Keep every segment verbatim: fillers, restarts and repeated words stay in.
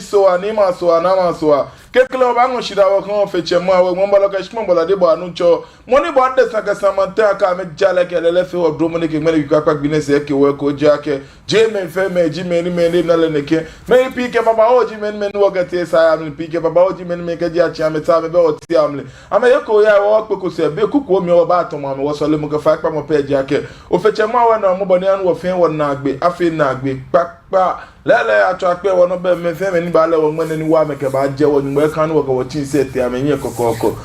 Sohaa, Nii Maa Sohaa, Naa Maa Sohaa. Kɛkɛ lɛ wɔbaaŋɔ shidaa wɔkɛha Ofe Tsɛ Mawu, ŋwɛi bɔlɔ kɛ shikpɔŋ bɔlɔ, adebɔɔ anutso. Mɔ ni bɔ adesa kɛ sama tɛ aka amɛja lɛ kɛ lɛlɛ fee wɔ dromɔ nɛɛ kɛ ŋmɛnɛ gbi kpakpa gbi nɛɛ sɛɛ kɛ wɔ ko ja kɛ. Jeee mɛi fɛɛ mɛi ji mɛi ni mɛi ni na lɛ nɛkɛ. Mɛi pii kɛ babaoo ji mɛi ni mɛi ni wɔkɛtee saa yɛ amli, pii kɛ babaoo ji mɛi ni mɛi kɛji atsi amɛ saa amɛbɛ wɔteŋ amli. Amɛyɛ ko ya wɔ kpeko sɛɛ, be kukuoo mli wɔbaatɔmɔ amɛ, wɔsɔlemɔ kɛ faikpamɔ pɛ ji akɛ Ofe Tsɛ Mawu wɛ nɔ mɔbɔ ni anu wɔ fɛɛ wɔnaagbee, afee naagbee kpakpa. Lɛlɛ atswa kpɛ wɔ nɔ bɛ mɛi fɛɛ mɛi ni baalɛ wɔ ŋmɛnɛ ni wɔ amɛkɛbaajɛ wɔ Nyɔŋmɔ ekã ni wɔkɛ wɔtsii sɛɛ tee amɛhiɛ kɔkɔɔkɔ.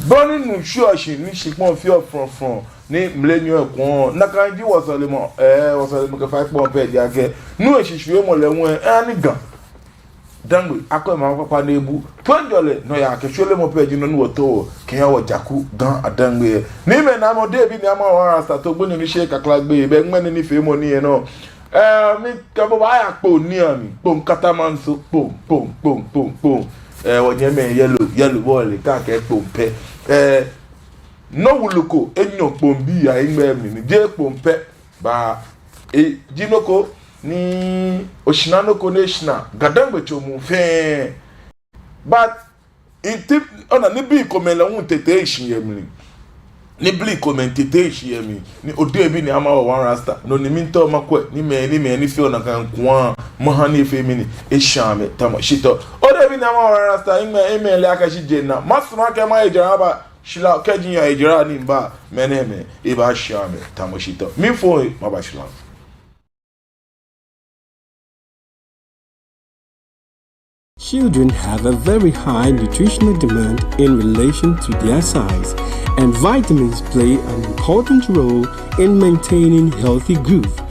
Bɔ ni nu shwieɔ shi ni shikpɔŋ feɔ frɔŋfrɔŋ ni mlenyo ekuɔ. Nakai ji wɔsɔlemɔ, ɛɛ, wɔsɔlemɔ kɛ faikpamɔ pɛ ji akɛ nu eshishwiemɔ lɛ ŋwɛi, ɛɛ, ani Ga Dangme akɔ ema kpakpa ni ebu. Toiŋjɔlɛ nɔyaa kɛ shweremɔ pɛ ji nɔ ni wɔtao kɛha wɔ jaku Ga Adangme. Niimɛi Naamɛi, Odehe bi Nii Amaa One Rasta, to gbonyo ni sheee kakla gbeyei, bɛ ŋmɛnɛ nifeemɔ ni yɔɔ nɔ. Ɛɛ, mikɛ bo baaya Kpone niiamli, Kpone Katamanso, Kpone, Kpone, Kpone, Kpone, Kpone. Ɛɛ, wɔnyɛmimɛi Yellow, Yellow Boy lɛ kã akɛ Kpone pɛ. Ɛɛ, nɔ wulu ko enyɔ Kpone bii ahiŋmɛi amli ni jeee Kpone pɛ. Ba, eji nɔ ko ni oshina, nɔ ko ni eshina Ga Dangme tso muu fɛɛ. But, nti, ona nibii komɛi lɛ hu tete eshi yɛ mli. Nibii komɛi tete eshi yɛ mli. Ni Odehe bi Nii Amaa One Rasta, nɔ ni miitao makwɛ, ni mɛi, ni mɛi ni feɔ nakai ŋkua, maha ni efee mɛni, esha amɛ tamɔ shitɔ. Odehe bi Nii Amaa One Rasta, email, email lɛ akɛ shi je na. Masumɔ akɛ maye jara aba shila, kɛji miya jara ni miba, mɛnɛmɛi, ebaasha amɛ tamɔ shitɔ. Miifo he, maba shila. Children have a very high nutritional demand in relation to their size, and vitamins play an important role in maintaining healthy growth.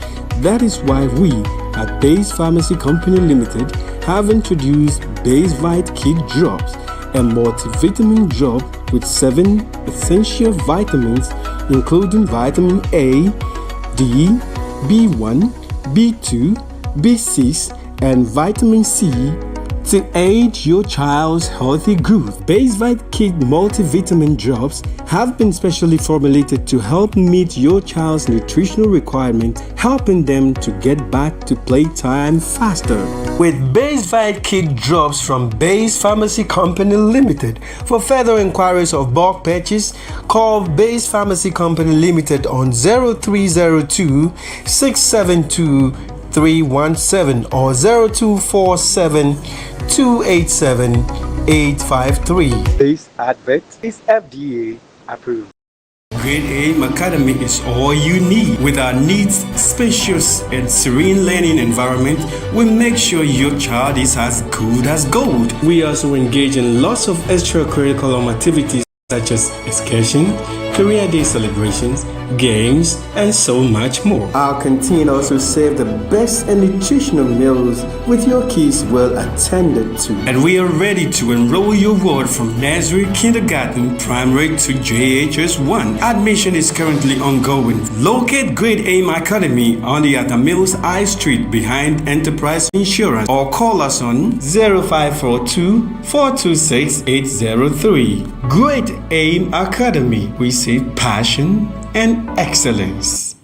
That is why we at Base Pharmacy Company Limited have introduced Basevite Kid Drops, a multivitamin drop with seven essential vitamins, including vitamin A, D, B one, B two, B six, and vitamin C to aid your child's healthy growth. Basevite Kid Multivitamin Drops have been specially formulated to help meet your child's nutritional requirement, helping them to get back to playtime faster. With Basevite Kid Drops from Base Pharmacy Company Limited, for further inquiries of bulk purchase, call Base Pharmacy Company Limited on zero three zero two, six seven two, three one seven or zero two four seven, two eight seven, eight five three. This advert is F D A approved. Great Aim Academy is all you need. With our neat, spacious, and serene learning environment, we make sure your child is as good as gold. We also engage in lots of extracurricular activities such as excursion, career day celebrations, games, and so much more. Our canteen also serve the best and nutritional meals with your kids well attended to. And we are ready to enroll your ward from nursery, kindergarten, primary to J H S one. Admission is currently ongoing. Locate Great Aim Academy on the Atta Mills High Street behind Enterprise Insurance or call us on zero five four two, four two six, eight zero three. Great Aim Academy, we see passion and excellence.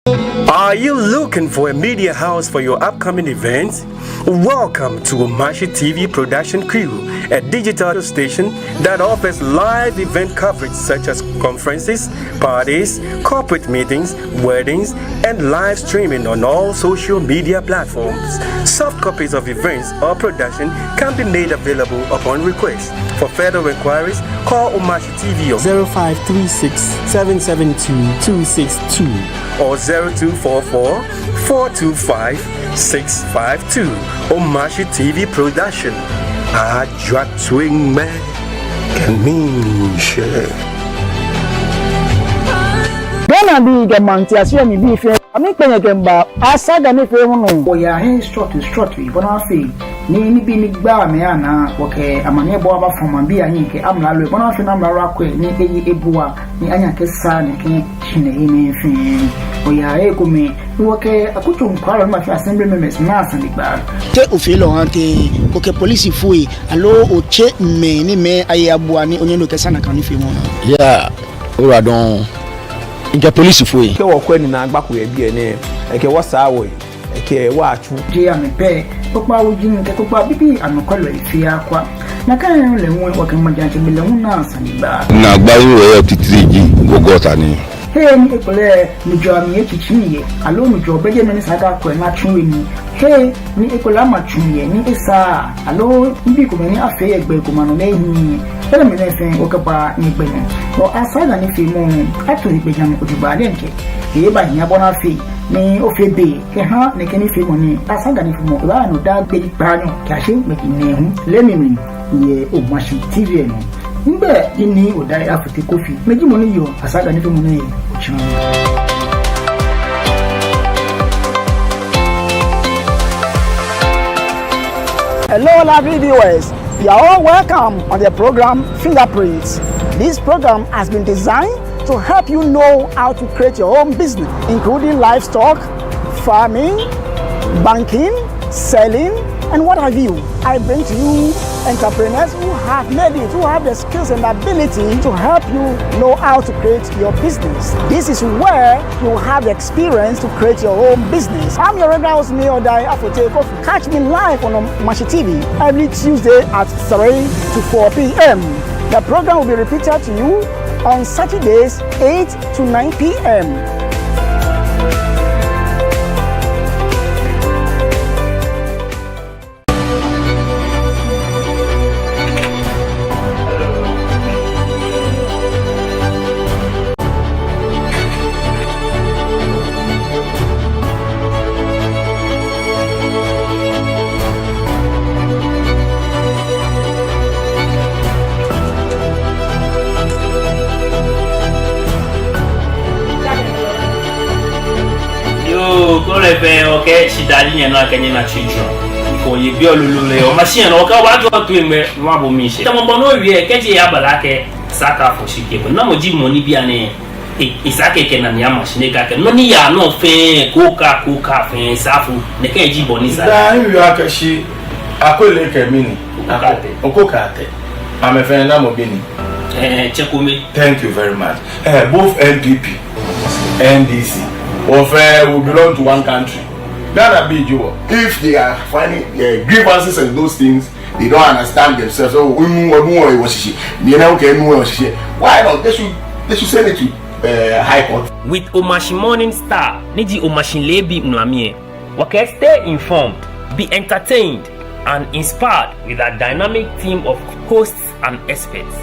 Are you looking for a media house for your upcoming events? Welcome to Omashi T V production crew, a digital station that offers live event coverage such as conferences, parties, corporate meetings, weddings, and live streaming on all social media platforms. Soft copies of events or production can be made available upon request. For further inquiries, call Omashi T V on zero five three six, seven seven two, two six two or zero two four four, four two five, six five two. Omashi T V production. Ajwa twin me. Kɛmiishe. Ghanabii kɛ maŋtiase mli bii fɛɛ, amɛkpɛ nyɛ kɛmiiba Asaga nifeemɔ nɔ. Wɔyaa he srɔtoi srɔtoi bɔ ni afee ni nibii ni gbaa mɛi anaa, wɔkɛ amaniɛbɔɔ abafɔ maŋbii ahiɛ kɛ amralo, bɔ ni afee ni amralo akwɛ ni eye ebua ni anyɛ akɛsaa nɛkɛ shihilɛi nɛɛ fɛɛ. Wɔyaa he komɛi ni wɔkɛ akutso nɔkwɛlɔi ni bafee assembly members naa sanegbaa. Te ofeɔ lɛ ohaa tɛŋŋ, okɛ polisifoi aloo otsɛɔ mɛi ni amɛye abua ni onyɛ ni okɛsaa nakai nifeemɔ nɛɛ? Yeah, ora dɔŋŋ. Mikɛ polisifoi. Kɛ wɔkwɛ ni naagba ko yɛ biɛ nɛɛ, ekɛ wɔ saa wɔyi. Ekɛɛ wɔtsu. Jeee amɛ pɛ, kpokpaa wuji kɛ kpokpaa bibii anɔkwɛlɔi fɛɛ akwa. Nakai nɔŋŋ lɛ hu wɔkɛ maŋtsɛmɛi lɛ hu naa sanegbaa. Naagba ni wɔyɔɔ titri ji wɔgɔta nii. Hei ni ekolɛ nujɔɔ amli etsitsi yɛ, aloo nujɔɔ bɛ jɛmɛ ni esa akɛ akwɛ ni atsu he nii. Hei ni ekolɛ ama tsu yɛ ni esaaa, aloo nibii komɛi ni afee yɛ gbɛ ko ma nɔ ni ehiii. Enɛɛmɛi fɛɛ wɔkɛbaa nɛgbɛ nɛɛ. Wɔ Asaga nifeemɔ ato he gbɛjianɔ jogbaŋŋ diɛŋtsɛ. Ebaahia bɔ ni afee ni ofee be kɛha nɛkɛ nifeemɔ nɛɛ. Asaga nifeemɔ ebaaya nɔ daa gbi kpaanyɔ kɛyashi ŋmɛji nɛɛhu lɛ mli yɛ Omashi T V lɛ nɔ. Migbɛi ji Nii Odai Afotey Kofi. Mi ji mɔ ni yɔɔ Asaga nifeemɔ nɛɛ he otsiɔ. Hello, lovely viewers. You are all welcome on the program Fingerprints. This program has been designed to help you know how to create your own business, including livestock, farming, banking, selling, and what have you. I bring to you entrepreneurs who have made it, who have the skills and ability to help you know how to create your business. This is where you have the experience to create your own business. I'm your regular host, Nii Odai Afotey Kofi. Catch me live on Omashi T V every Tuesday at three to four p.m. The program will be repeated to you on Saturdays, eight to nine p.m. Yoo, kɔlɛ fɛ, okɛɛ shidaa ji nyɛnɔ akɛ nyɛna tsui jurɔ. Ko ye bi ololo lɛ, Omashi nɔ, okɛɛ obaajɔ toi ŋmɛ, mabo miishɛɛ. Tamɔ bɔ ni owie, kɛji abala kɛ, Saka fɔ shi kɛ bɔ. Namɔ ji mɔ ni bianɛ, e, esa akɛ ekɛ enane ama shi ni ekɛɛ akɛ, nɔ ni yaa nɔ fɛɛ, kooka, kooka fɛɛ, saafo, nɛkɛ ji bɔ ni sa. Daa, miwie akɛ shi, Akwele kɛ mɛni? Oko Kaate. Oko Kaate. Amɛfɛɛ namɔ bii ni? Eh, tsɛ kome. Thank you very much. Eh, both N P P, N D C, wɔ fɛɛ, we belong to one country. Ghanabii ji wɔ. If they are finding, eh, grievances and those things, they don't understand themselves. Oh, enu, enu, eh, wɔ shishi. Ni na, okay, enu, eh, wɔ shishi. Why not? They should, they should send it to, eh, High Court. With Omashi Morning Star, ni ji Omashi leebi ŋulami lɛ. Wɔkɛɛ stay informed, be entertained, and inspired with our dynamic team of hosts and experts.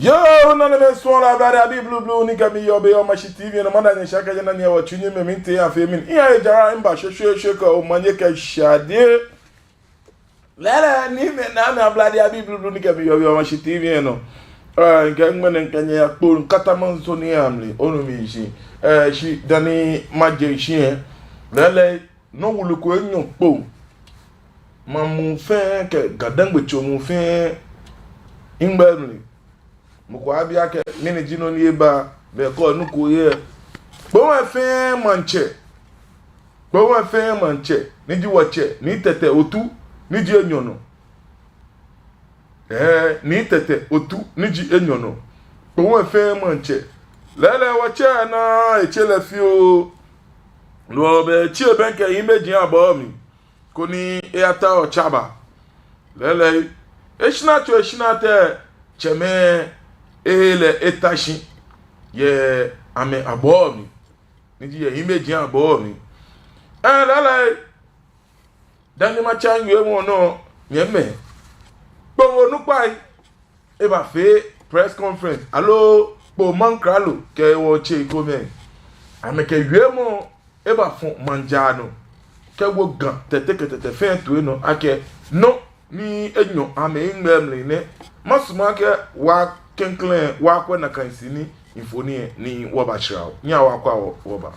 Yoo, nanemɛi suɔlɔi, ablade abii blublu ni kɛ mi yɔɔ biɛ yɛ Omashi T V nɔ, mada nyɛ shi akɛ nyɛna nii yɛ wɔtsu nyɛmli, miitee afee mɛni, miiya he jara, miba shweshweeshwe kɛ omanye kɛ shade. Lɛɛlɛŋ, niimɛi, naamɛi, ablade abii blublu ni kɛ mi yɔɔ biɛ yɛ Omashi T V nɔ. Eh, mikɛ ŋmɛnɛ mikɛ nyɛ yakpo, mikata maŋ sɔŋŋ ni amli, onu mi shishi. Eh, shi dani maje shishi lɛ. Lɛɛlɛŋ, nɔ wulu ko enyɔ kpo. Maŋ muu fɛɛ kɛ Ga-Dangme tso muu fɛɛ, migbɛi mli. Mɔ ko aabi akɛ, mɛni ji nɔ ni eba, be ko nɔ ko yɛ. Kpone fɛɛ maŋtsɛ. Kpone fɛɛ maŋtsɛ, ni ji wɔtsɛ, Nii Tetteh Otu, ni ji enyɔ nɔ. Eh, Nii Tetteh Otu, ni ji enyɔ nɔ. Kpone fɛɛ maŋtsɛ. Lɛɛlɛŋ wɔtsɛ naa, etse lɛ fioo. Loo be tsi ebɛŋkɛ hiimeji abɔɔ mli. Koni eyata Otsaba. Lɛɛlɛŋ, eshina tso eshina tɛ tsɛmɛi ehe lɛ eta shi yɛ amɛ abɔɔ mli. Ni ji yɛ hiimeji abɔɔ mli. Eh, lɛɛlɛŋ, dani matsa miwiemɔ nɔ, nyɛmimɛi. Kpone onukpai ebafee press conference, aloo Kpone maŋkralo kɛ wɔtsei komɛi. Amɛkɛ wiemɔ ebafɔ maŋ jara nɔ, kɛwo Ga Tetteh kɛ Tetteh fɛɛ toi nɔ akɛ, nɔ ni enyɔ amɛ migbɛi mli nɛ. Masumɔ akɛ wɔ klɛŋklɛŋ wɔkwɛ nakai sini mfoniri lɛ ni wɔbashra wɔ. Nyɛhaa wɔkwɛa wɔ, wɔba.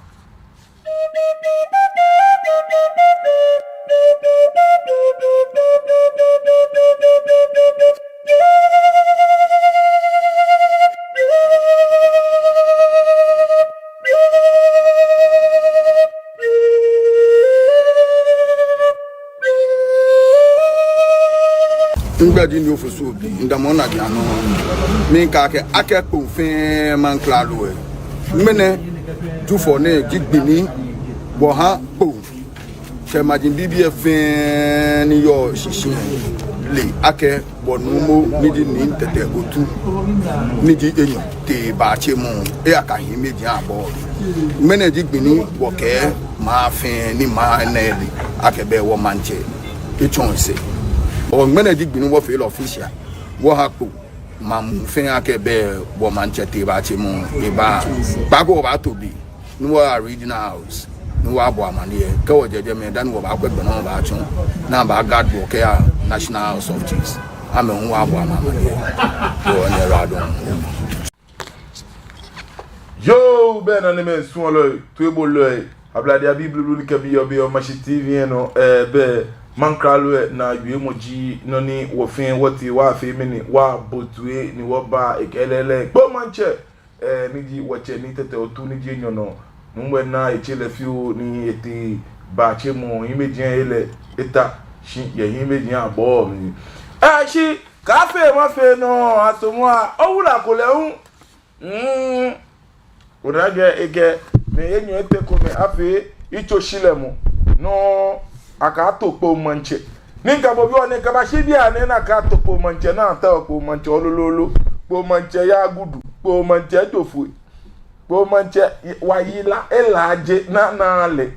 Migbɛi ji Nii Ofosu Obi, midamɔ najianɔ. Miikɛɛ akɛ, akɛ Kpone fɛɛ maŋ klalo lɛ, ŋmɛnɛ Jufɔ nɛɛ ji gbi ni wɔha Kpone kɛ maji bibii fɛɛ ni yɔɔ shishi le akɛ wɔ Nuumo ni ji Nii Tɛtɛ Otu ni ji enyɔ tee batsɛmɔ, eyaka hiimeji abɔ. Ŋmɛnɛ ji gbi ni wɔkɛɛ maŋ fɛɛ ni maŋ nɛɛ le akɛ bɛ wɔmaŋtsɛ etsɔ esɛɛ. Ɔ, ŋmɛnɛ ji gbi ni wɔfee lɛ official, wɔha Kpone maŋ muu fɛɛ akɛ bɛ wɔmaŋtsɛ tee batsɛmɔ, eba. Kpaako wɔbaato be ni wɔya Regional House ni wɔyabɔ amaniɛ. Kɛ wɔjɛ jɛmɛ, dani wɔbaakwɛ gbɛ ni wɔbaatsɔ, ni abaa guard wɔ kɛya National House of Chiefs, amɛ hu wɔyabɔ amɛ amaniɛ. Yoo, nyɛyiwaladɔŋŋ. Yoo, bɛ nanemɛi, suɔlɔi, toibolɔi, Ablade abii blublu ni kɛ biɛ yɔɔ biɛ yɔɔ Mashi T V lɛ nɔ, ɛɛ, bɛ maŋ klalo lɛ naa wiemɔ ji nɔ ni wɔ fɛɛ wɔtee wɔyafee mɛni, wɔyabo toi ni wɔba. Ekɛɛ lɛɛlɛŋ Kpone maŋtsɛ, ɛɛ, ni ji wɔtsɛ Nii Tɛtɛ Otu ni ji enyɔ nɔ, Nuumo lɛ na etsɛ lɛ fioo ni etee batsɛmɔ, hiimeji lɛ lɛ eta shi yɛ hiimeji abɔ mli. Ɛɛ, shi kaafee mafee nɔ, asomɔa, owula ko lɛ hu. Mm. Ona akɛ ekɛɛ mɛi enyɔ etɛ komɛi afee yitsoshilɛmɔ nɔ akɛto Kpone maŋtsɛ. Ni mikɛɛ bo bianɛ, kɛbashi bianɛ ni akɛto Kpone maŋtsɛ, ni ataoɔ Kpone maŋtsɛ lolo lolo, Kpone maŋtsɛ Yaa Gudu, Kpone maŋtsɛ Dwofue, Kpone maŋtsɛ Wayila, elaaje nana lɛ.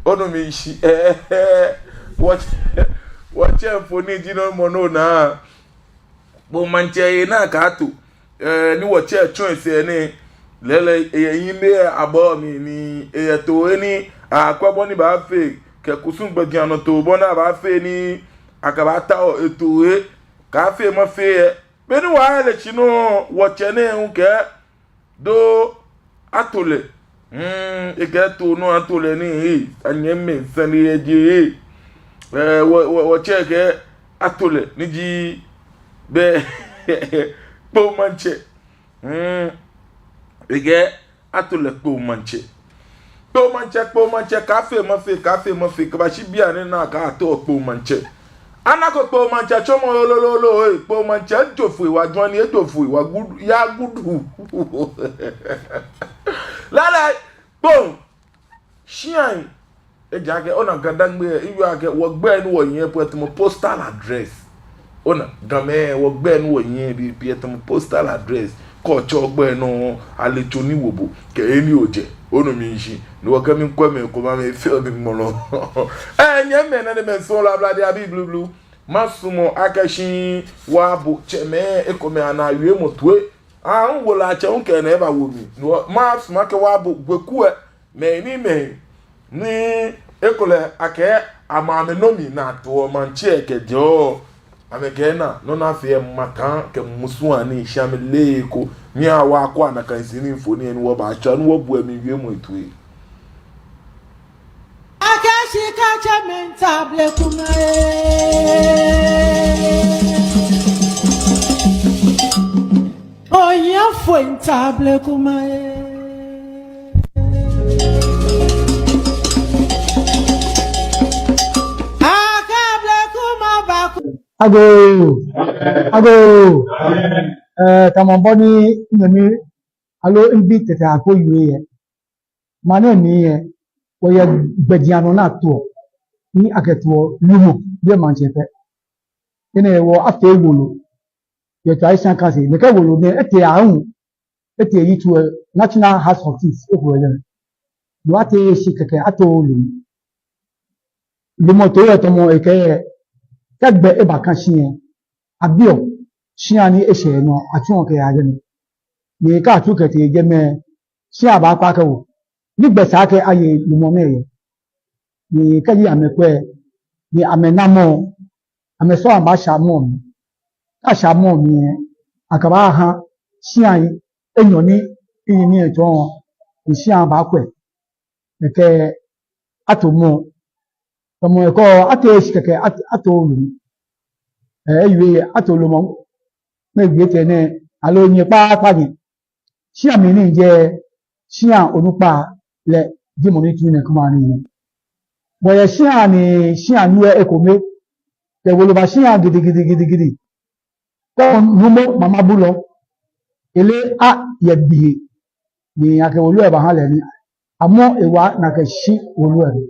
Onu mishishi, ɛɛ, ɛɛ, wɔ, wɔtsɛ mfoniri ji nɔ mɔ nɔ naa. Kpone maŋtsɛ lɛ ni akɛto, ɛɛ, ni wɔtsɛ tsɔ esɛɛ nɛɛ, lɛɛlɛŋ eyɛ hiimei abɔ mli ni eyɛ toi ni akwɛ bɔ ni abaafee, kɛ kusum gbɛjianɔtoo bɔ ni abaafee ni akɛbaatao etoi. Kaafee mafee lɛ, be ni wɔyale shi nɔ, wɔtsɛ nɛɛ hu kɛɛ do ato lɛ. Hmm, ekɛɛ too nɔ ato lɛ ni, hei, anyɛmimɛi, sane lɛ ji, hei. Ɛɛ, wɔ, wɔ, wɔtsɛ kɛɛ ato lɛ ni ji bɛ Kpone maŋtsɛ. Hmm, ekɛɛ ato lɛ Kpone maŋtsɛ. Kpone maŋtsɛ, Kpone maŋtsɛ, kaafee mafee, kaafee mafee, kɛbashi bianɛ ni akɛto Kpone maŋtsɛ. Anako Kpone maŋtsɛ tsɔmɔ lolo lolo, ɛɛ, Kpone maŋtsɛ Dwofue, Wa Dwani, Dwofue, Wa Gudu, Yaa Gudu. Lɛɛlɛŋ Kpone shiai, ejaakɛ ona Ga-Dangme, ewieɔ akɛ wɔgbɛi ni wɔhiɛ po etamɔ postal address. Ona, Gamɛi, wɔgbɛi ni wɔhiɛ bibii etamɔ postal address. Kɛ otsɛ ogbɛi nɔ, ale tso ni wo bo kɛ he ni ojɛ. Onu mishishi, ni wɔkɛ mikwɛ mɛi komɛi amɛfeɔ mi ŋmɔlɔ. Ɛɛ, nyɛmimɛi, nanemɛi, suɔlɔi, Ablade abii blublu, masumɔ akɛ shi wɔyabo tsɛmɛi ekomɛi anaa wiemɔ toi. Aa, ŋwo lɛ atsɛ ŋkɛ nɛɛ bawo mi. Ni wɔ, masumɔ akɛ wɔyabo gbeku lɛ mɛi ni mɛi ni ekolɛ akɛ amɛ amɛnɔ mli ni atoɔ maŋtsɛ kɛjɛɔ. Amɛkɛɛ naa, nɔ ni afeɔ lɛ mataa kɛ musu anii, shi amɛleee eko. Ni awa akɔ anakai sini mfoniri ni wɔbaatswa ni wɔbo emli wiemɔ toi. Akɛ shika tsɛmɛi ntablɛ kuma ee. Ohiafoi ntablɛ kuma ee. Akɛ blɛ kuma baku. Agoo, agoo. Ɛɛ, tamɔ bɔ ni nyɛmi aloo mibi Tɛtɛ Akpo wie lɛ, maŋ nɛɛ mli lɛ, wɔyɛ gbɛjianɔ ni atoɔ, ni akɛtoɔ lumɔ, biɛ maŋtsɛ pɛ. Enɛ hewɔ afee wolo yɛ Traditional Council, nɛkɛ wolo nɛɛ etee aahu, etee yitso lɛ, National House of Chiefs eko yɛ jɛmɛ. No atee shi kɛkɛ ato lumɔ. Lumɔ too lɛ tamɔ ekɛɛ lɛ, kɛ gbɛ eba kã shia lɛ, abiɔ shia ni eshɛ nɔ, atsuɔ kɛyaa jɛmɛ. Ni kɛ atsu kɛtee jɛmɛ, shia baakpa kɛwo. Ni gbɛ sa akɛ aye lumɔ nɛɛ yɛ. Ni kɛji amɛkwɛ, ni amɛna mɔ, amɛsɔ amɛbasha mɔ mli. Kɛ asha mɔ mli lɛ, akɛbaaha shia enyɔ ni, enyɔ ni etsɔ, ni shia baakwɛ. Ekɛɛ ato mɔ. Tamɔ ekɛɛ atee shi kɛkɛ at-, ato lumɔ. Ɛɛ, ewie ato lumɔ. Mɛɛ wie tɛɛ nɛɛ, aloo nyɛ kpaakpa nyɛ. Shia mli ni jɛ, shia onukpa lɛ ji mɔ ni tsu nɛkɛ maŋ nɛɛ. Bɔ yɛ shia ni, shia ni yɔɔ ekome. Kɛ woloba shia gidigidi, gidigidi. Kɛ nuumo Mama Bulɔ, ele a yɛ biɛ, ni akɛ wolo lɛ baha lɛ ni, amɔ ewa ni akɛshi wolo lɛ.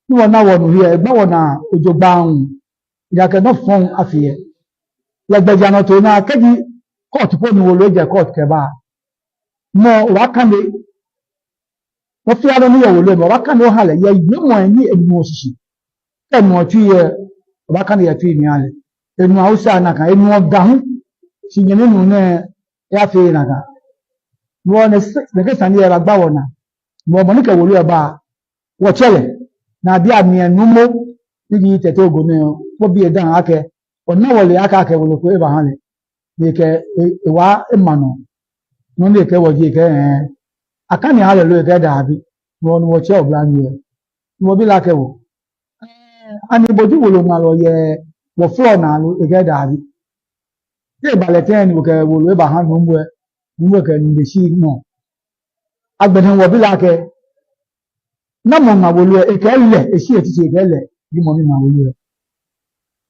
Ni wɔna wɔnu lɛ, egba wɔnaa jogbaŋŋ, ejaakɛ nɔ fɔŋ afee yɛ. Yɛ gbɛjianɔtoo naa, kɛji court po ni wolo lɛ jɛ court kɛba, mɔ obaakane, nɔ fɛɛ nɔ ni yɔɔ wolo lɛ mli, obaakane oha lɛ yɛ wiemɔi ni enuɔ shishi. Kɛ enuɔ Twi lɛ, obaakane yɛ Twi ni oha lɛ. Enuɔ Hausa nakai, enuɔ Ga hu. Shi nyɛmi nuu nɛɛ, eyafee nakai. Wɔ nɛɛ, nɛkɛ sane lɛ ebagba wɔnaa. Wɔ mɔ ni kɛ wolo lɛ ba, wɔtsɛ lɛ. Ni abi amɛ nuumo, ni ji Tɛte Ogo nɛɛ, wɔbi edaaŋ akɛ, wɔna wɔle akɛ akɛ wolo ko ebaha lɛ. Ni ekɛ e, ewa ema nɔ. Nɔ ni ekɛɛ wɔ ji ekɛɛ, ɛɛ, akane aha lɛ lo? Ekɛɛ daabi. Wɔ ni wɔtsɛ oblanyo lɛ. Ni wɔbi lɛ akɛ wɔ, ɛɛ, ani bo ji woloŋmalɔ yɛ wɔ floor naa lo? Ekɛɛ daabi. Te eba lɛ tɛŋŋ ni okɛ wolo lɛ baha nuumo lɛ, nuumo lɛ kɛ nu lɛ shi nɔ? Agbɛnɛ wɔbi lɛ akɛ, namɔ ŋma wolo lɛ? Ekɛɛ lɛ, eshi etitsi ekɛɛ lɛ ji mɔ ni ŋma wolo lɛ.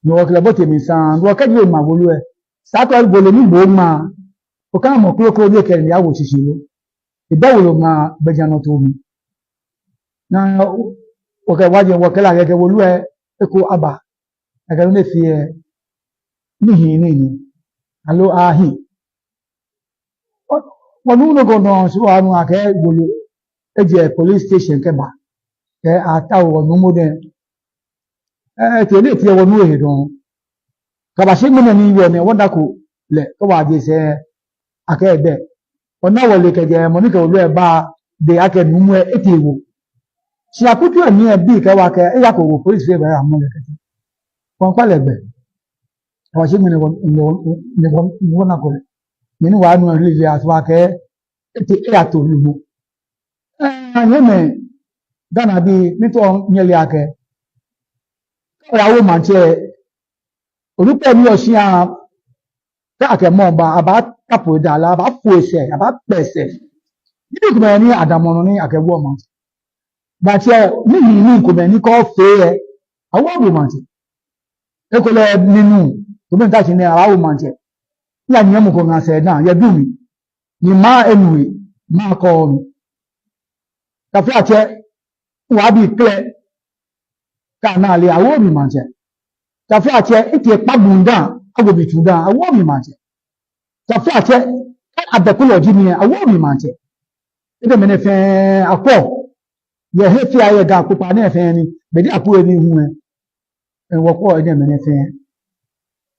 Ni wɔkɛ lɛ bote mli saŋŋ, wɔkɛɛ kɛji oŋma wolo lɛ, esa akɛ wolo ni bo oŋma, okɛ mɔ kroko ni ekɛ lɛ awo shishi lo? Ebɛ woloŋmaa gbɛjianɔtoo mli. Ni wɔkɛ waje, wɔkɛɛ lɛ akɛ kɛ wolo lɛ eko aba, akɛ nɔ ni efee lɛ, nii hii nii ni, aloo ahii. Wɔ, wɔnuuu nɔ ko nɔ, shi wɔnu akɛ wolo lɛ ejɛ police station kɛba. Kɛ atao wɔnuumo dɛŋ. Ɛɛ, tee lɛ tee wɔnuuu ehe dɔŋŋ. Kɛbashi ŋmɛnɛ ni yɔɔ nɛɛ, wɔnako lɛ, kɛ wɔje sɛɛ, akɛ ebɛ. Wɔna wɔle kɛjɛ mɔ ni kɛ wolo lɛ ba dɛŋ akɛ nuumo lɛ etee ewo. Shi akutso lɛ mli lɛ bi kɛ wɔ akɛ, eyako wo, police lɛ baaya mɔ lɛ kɛtee. Wɔŋkpa lɛ gbɛ. Kɛbashi ŋmɛnɛ wɔ, wɔ, wɔ, wɔnako lɛ. Mɛni wɔnu lɛ, lɛ, lɛ, ato akɛ, etee eyato lumɔ. Ɛɛ, nyɛmimɛi, Ghanabii, miitao nyɛle akɛ, kɛ oyawo maŋtsɛ, onukpa ni yɔɔ shia, kɛ akɛ mɔ ba, abaatapo edaaŋ lɛ, abaafo esɛɛ, abaakpɛ esɛɛ. Nibii komɛi ni adamɔ nɔ ni akɛwoɔ maŋtsɛ. Maŋtsɛ, nii hii nii komɛi ni kɛ ofee lɛ, awooo bo maŋtsɛ. Ekolɛ minuu, kome nta shi nɛɛ, awooo maŋtsɛ. Ni anyiɛ mɔ ko ŋa sɛɛ dã, yɛ duŋ mli. Ni maŋ enu he, maŋ kɔɔ nu. Taflatsɛ, wɔbi klɛ, kɛ ana lɛ, awooo mi maŋtsɛ. Taflatsɛ, etee ekpa duŋ dã, awo mi tu dã, awooo mi maŋtsɛ. Taflatsɛ, kɛ abɛkulɔ ji mi lɛ, awooo mi maŋtsɛ. Enɛɛmɛi nɛɛ fɛɛ akwɛɔ. Yɛ he fɛɛ yɛ Ga kpokpaa nɛɛ fɛɛ ni, be ni akɔ he ni hu lɛ. Ɛɛ, wɔkwɛɔ enɛɛmɛi nɛɛ fɛɛ.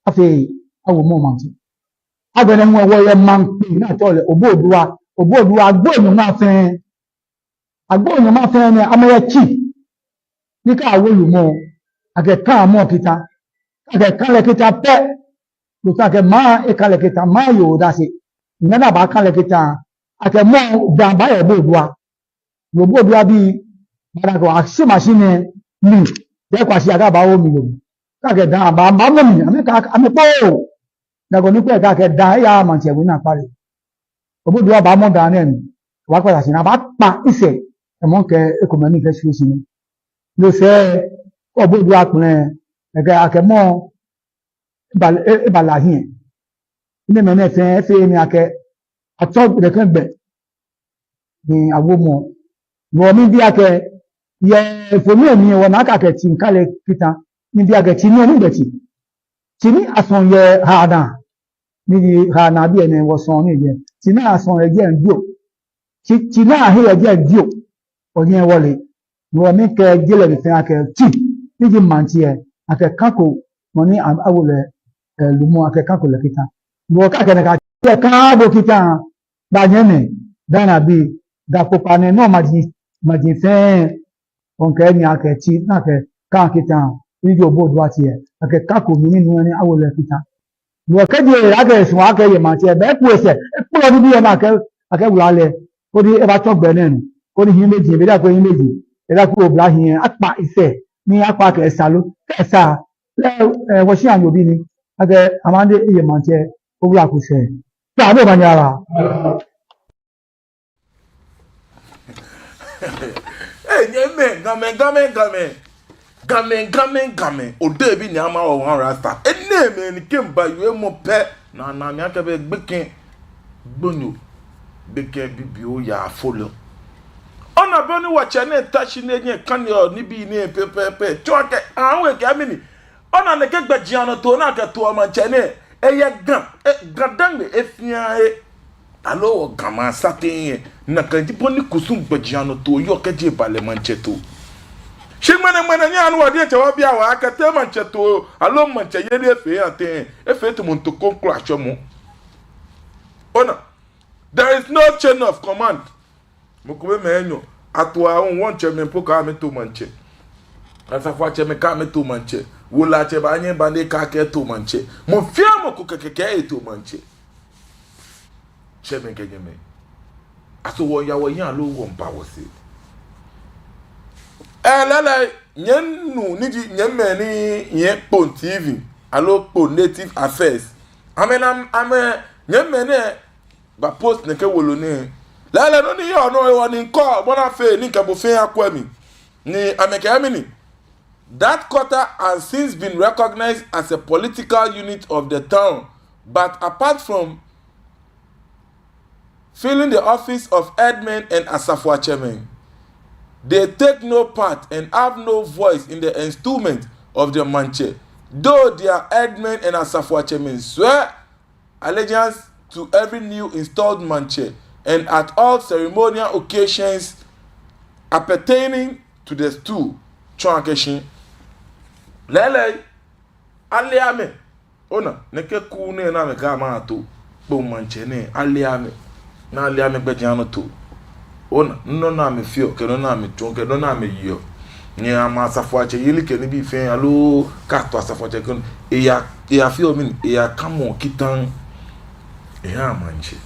Afee awo mɔ maŋtsɛ. Agbɛnɛ hu lɛ wɔyɛ maŋ kpii ni atsɛɔ lɛ Obodua, Obodua agbo nyɔŋma fɛɛ. Agbo nyɔŋma fɛɛ nɛɛ amɛyɛ tsi. Ni kɛ awo lumɔ, akɛkaa mɔ kita. Akɛka lɛ kita pɛ. Lotɔ akɛ maŋ eka lɛ kita, maŋ yeɔ odase. Ŋmɛnɛ abaaka lɛ kita, akɛ mɔ dã baaya Obodua. Obodua bii, baadako ashi mashi nɛɛ mli, dɛ kwa shi akɛ abawo mi lo. Kɛ akɛ dã aba, aba mɔ mi, amɛka, amɛkpoo. Dako ni kpɛ kɛ akɛ dã eya maŋtsɛ we naakpa lɛ. Obodua baamɔ dã nɛɛ mli, wɔkpa shi ni abaakpa esɛɛ, kɛ mɔ kɛ ekomɛi ni kɛ shi shi nɛɛ. No sɛɛ, kɛ Obodua kpɛlɛ, ekɛɛ akɛ mɔ, eba, e, eba lɛ hiɛ. Enɛɛmɛi nɛɛ fɛɛ, efee ni akɛ, atsɔ gbɛ kɛ gbɛ. Ni awo mɔ. Bɔ mibi akɛ, yɛ mfoniri lɛ mli wɔna akɛ tsi ka lɛ kita. Mibi akɛ tsi nɔ ni gbɛ tsi. Tsi ni asɔ yɛ haa naa. Ni ji haa naa biɛ nɛɛ wɔsɔ ni yɛ. Tsi ni asɔ yɛ jɛi dio. Tsi, tsi ni ahe yɛ jɛi dio. Onyɛ wɔle. Ni wɔmiikɛɛ je lɛ mli fɛɛ akɛ tsi, ni ji maŋtsɛ lɛ, akɛkako, mɔ ni a-, awo lɛ, ɛɛ, lumɔ akɛkako lɛ kita. Ni wɔkɛɛ akɛ nakai tsi lɛ ka bo kita, ba nyɛmimɛi, Ghanabii, Ga kpokpaa nɛɛ nɔ maji, maji fɛɛ, wɔkɛɛ ni akɛ tsi, ni akɛka kita, ni ji Obodua tsi lɛ, akɛkako mɔ ni nu lɛ ni awo lɛ kita. Ni wɔkɛɛ je, akɛ sɔ akɛ yɛ maŋtsɛ lɛ, be ko esɛɛ, ekpɔlɔ nibii lɛ ni akɛ, akɛwula lɛ, koni ebatsɔ gbɛ nɛɛ nɔ, koni hiimeji, be da ko hiimeji, be da ko oblahii lɛ, akpa esɛɛ, ni akpa akɛ esa lo, kɛ esa, lɛ, ɛɛ, wɔshi anyo bi ni, akɛ Amande eye maŋtsɛ, owula ko sɛɛ. Ta, be manyala. Ee, nyɛmimɛi, Gamɛi, Gamɛi, Gamɛi. Gamɛi, Gamɛi, Gamɛi, odebi ni ama wɔ wan Rasta. Enɛɛmɛi ni kɛ mba wiemɔ pɛ, ni ana mi akɛ be gbekɛ gbonyo, gbekɛ bibioo yaafo lɛ. Ona bɔ ni wɔtsɛ nɛɛ ta shi ni enyɛ kane ɔ nibii nɛɛ pɛpɛɛpɛ. Tsɔɔ akɛ, awe kɛ mɛni. Ona nɛkɛ gbɛjianɔtoo ni akɛtoɔ maŋtsɛ nɛɛ, eyɛ Ga, e, GaDangme he fɛɛ he. Aloo wɔ Ga maŋ sateŋ lɛ, nakai ji bɔ ni kusum gbɛjianɔtoo yɔɔ kɛji eba lɛ maŋtsɛtoo. Shi ŋmɛnɛŋmɛnɛ nyɛhaa ni wɔ diɛŋtsɛ wɔbia wɔhe akɛ te maŋtsɛtoo, aloo maŋtsɛyeli efee yɛ teŋ, efee tamɔ ntokɔŋkpɔlɔ ashwɛmɔ. Ona, there is no chain of command. Mɔ ko bɛ mɛi enyɔ, atoɔ awo, wɔŋtsɛmɛi po kɛɛ amɛto maŋtsɛ. Asafoiatsɛmɛi kɛɛ amɛto maŋtsɛ. Wolɛiatsɛ baanyɛ aba ni ekɛɛ akɛto maŋtsɛ. Mɔ fɛɛ mɔ ko kɛkɛ kɛɛ eto maŋtsɛ. Tsɛmɛi kɛ nyɛmɛi. Aso wɔyaa wɔhiɛ aloo wɔmiiba wɔsɛɛ? Ɛɛ, lɛɛlɛŋ, nyɛnu ni ji nyɛmɛi ni yɔɔ Kpone T V, aloo Kpone Native Affairs. Amɛ na, amɛ, nyɛmɛi nɛɛ ba post nɛkɛ wolo nɛɛ. Lɛɛlɛŋ nɔ ni yɔɔ nɔ hewɔ ni mikɔ, bɔ ni afee ni mikɛ bo fɛɛ akwɛ mli. Ni amɛkɛɛ mɛni. That quarter has since been recognized as a political unit of the town, but apart from filling the office of headmen and asafoiatsɛmɛi, they take no part and have no voice in the enstoolment of the maŋtsɛ, though their headmen and asafoiatsɛmɛi swear allegiance to every new installed maŋtsɛ and at all ceremonial occasions appertaining to the stool. Tsɔɔ akɛ shi lɛɛlɛŋ ale amɛ. Ona, nɛkɛ kuu nɛɛ ni amɛkɛɛ amɛto Kpone maŋtsɛ nɛɛ, ale amɛ. Ni ale amɛ gbɛjianɔtoo. Ona, nɔ ni amɛfeɔ, kɛ nɔ ni amɛtsuɔ, kɛ nɔ ni amɛyeɔ. Ni amɛ asafoiatsɛyeli kɛ nibii fɛɛ, aloo kɛ ato asafoiatsɛ kɛ nɔ, eya, eyafeɔ mɛni, eyakamɔ kita eha maŋtsɛ.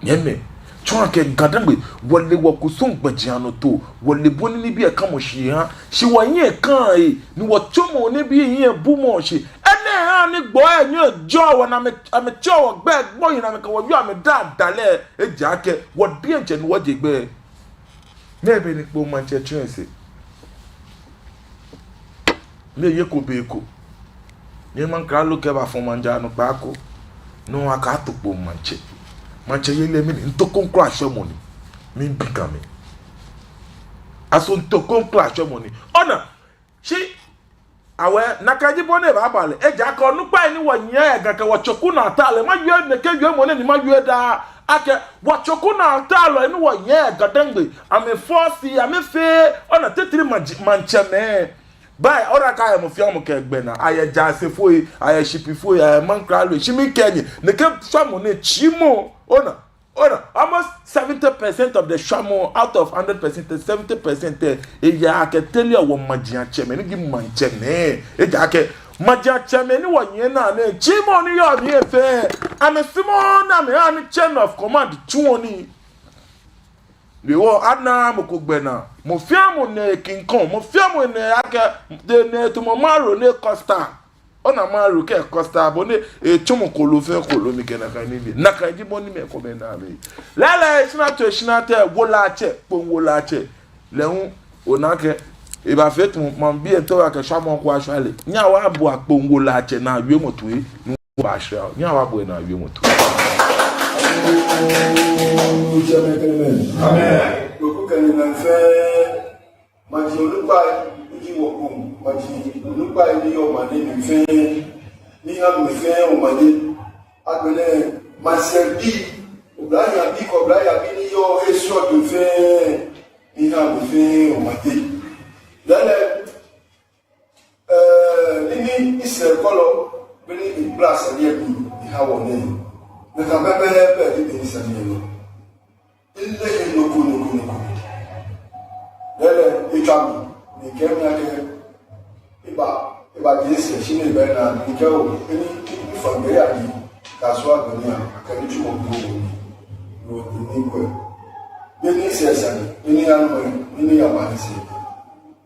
Nyɛmɛi, tsɔɔ akɛ GaDangme, wɔle wɔkusum gbɛjianɔtoo, wɔle bɔ ni nibii lɛ kamɔ shi ha, shi wɔhiɛ kã he, ni wɔtsɔmɔ nibii hiɛ bumɔ shi. Enɛ ha ni gbɔi lɛ nyɛɔ jɔɔ wɔ ni amɛ, amɛtsɛɔ wɔ gbɛi gbɔi ni amɛkɛ wɔ yɔɔ amɛdaa dalɛ, ejaakɛ wɔ diɛŋtsɛ ni wɔje gbɛ. Mɛɛ be ni Kpone maŋtsɛ tsɔ esɛɛ? Mɛɛ yɛ ko be ko ni maŋkralo kɛbafɔ maŋ jaa nɔ kpaako, ni akɛto Kpone maŋtsɛ? Maŋtsɛyeli lɛ mɛni, ntokɔŋkpɔlɔ ashwɛmɔ ni? Miibi Gamɛi. Aso ntokɔŋkpɔlɔ ashwɛmɔ ni? Ona, shi awe, nakai ji bɔ ni ebaaba lɛ. Ejaakɛ onukpai ni wɔnyiɛ yɛ Ga kɛ wɔtsɔku naa ta lɛ, mawie nɛkɛ wiemɔ nɛɛ ni mawie daa akɛ wɔtsɔku naa ta lɛ ni wɔnyiɛ yɛ GaDangme, amɛfɔsi, amɛfee, ona, titri maŋ, maŋtsɛmɛi. Bai, ona akɛ ayɛ mɔ fɛɛ mɔ kɛ egbɛnaa, ayɛ jaasefoi, ayɛ shipifoi, ayɛ maŋkraloi, shi mikɛɛ nyɛ, nɛkɛ shwamɔ nɛɛ tsimɔ, ona, ona, almost seventy percent of the shwamɔ, out of hundred percent, seventy percent lɛ, eyaa kɛteliɔ wɔ majiatsɛmɛi, ni ji maŋtsɛmɛi, ejaakɛ majiatsɛmɛi ni wɔnyiɛ naa nɛɛ, tsimɔ ni yɔɔ mli lɛ fɛɛ, amɛsumɔɔɔ ni amɛha ni chain of command tsuɔ nii. Hewɔ anaaa mɔ ko gbɛnaa. Mɔ fɛɛ mɔ nɛɛ kiŋkɔŋ, mɔ fɛɛ mɔ nɛɛ akɛ, de nɛɛ tamɔ Maro ni kɔ star. Ona Maro kɛ kɔ star, bɔ ni etsɔmɔ kooloo fɛɛ kooloo mli kɛ nakai nibii. Nakai ji bɔ ni mɛi komɛi naa mli. Lɛɛlɛŋ, eshinaa too eshinaa tɛ, wolɛiatsɛ, Kpone wolɛiatsɛ. Lɛ hu, ona akɛ, ebaafee tamɔ, maŋbii lɛ too akɛ shwamɔ ko ashwa lɛ. Nyɛhaa wɔbua Kpone wolɛiatsɛ naa wiemɔ toi. Wɔbaashra, nyɛhaa wɔbua enaa wiemɔ toi. Amen. Amen. Kpone kɛ ni mɛi fɛɛ, maji onukpai, ni ji wɔ Kpone maji onukpai ni yɔɔ maŋ nɛɛ mli fɛɛ, miiha mɛi fɛɛ omanye. Agbɛnɛ, maŋsɛɛbii, oblayei abii kɛ oblayei abii ni yɔɔ he srɔtoi fɛɛ, miiha mɛi fɛɛ omanye. Lɛɛlɛŋ, Ɛɛ, ni, ni, ni sɛɛkɔlɔ, beni egbala sane lɛ mli eha wɔ nɛɛ, nakai pɛpɛɛpɛ ji beni sane lɛ nɔ. Eleee he nɔ ko, nɔ ko, nɔ ko. Lɛɛlɛŋ, etswa mi, ni ekɛɛ mi akɛ, eba, eba je sɛɛ, shi ni eba naa, ni ekɛɛ oo, eni, ni, ni fã gbɛ ya ni, kasuwa gbɛ ni a, akɛ nitsumɔ ko ni, ni, ni, ni kwɛ. Beni sɛɛ sane, beni ya nɔ, beni ya ba ni sɛɛ.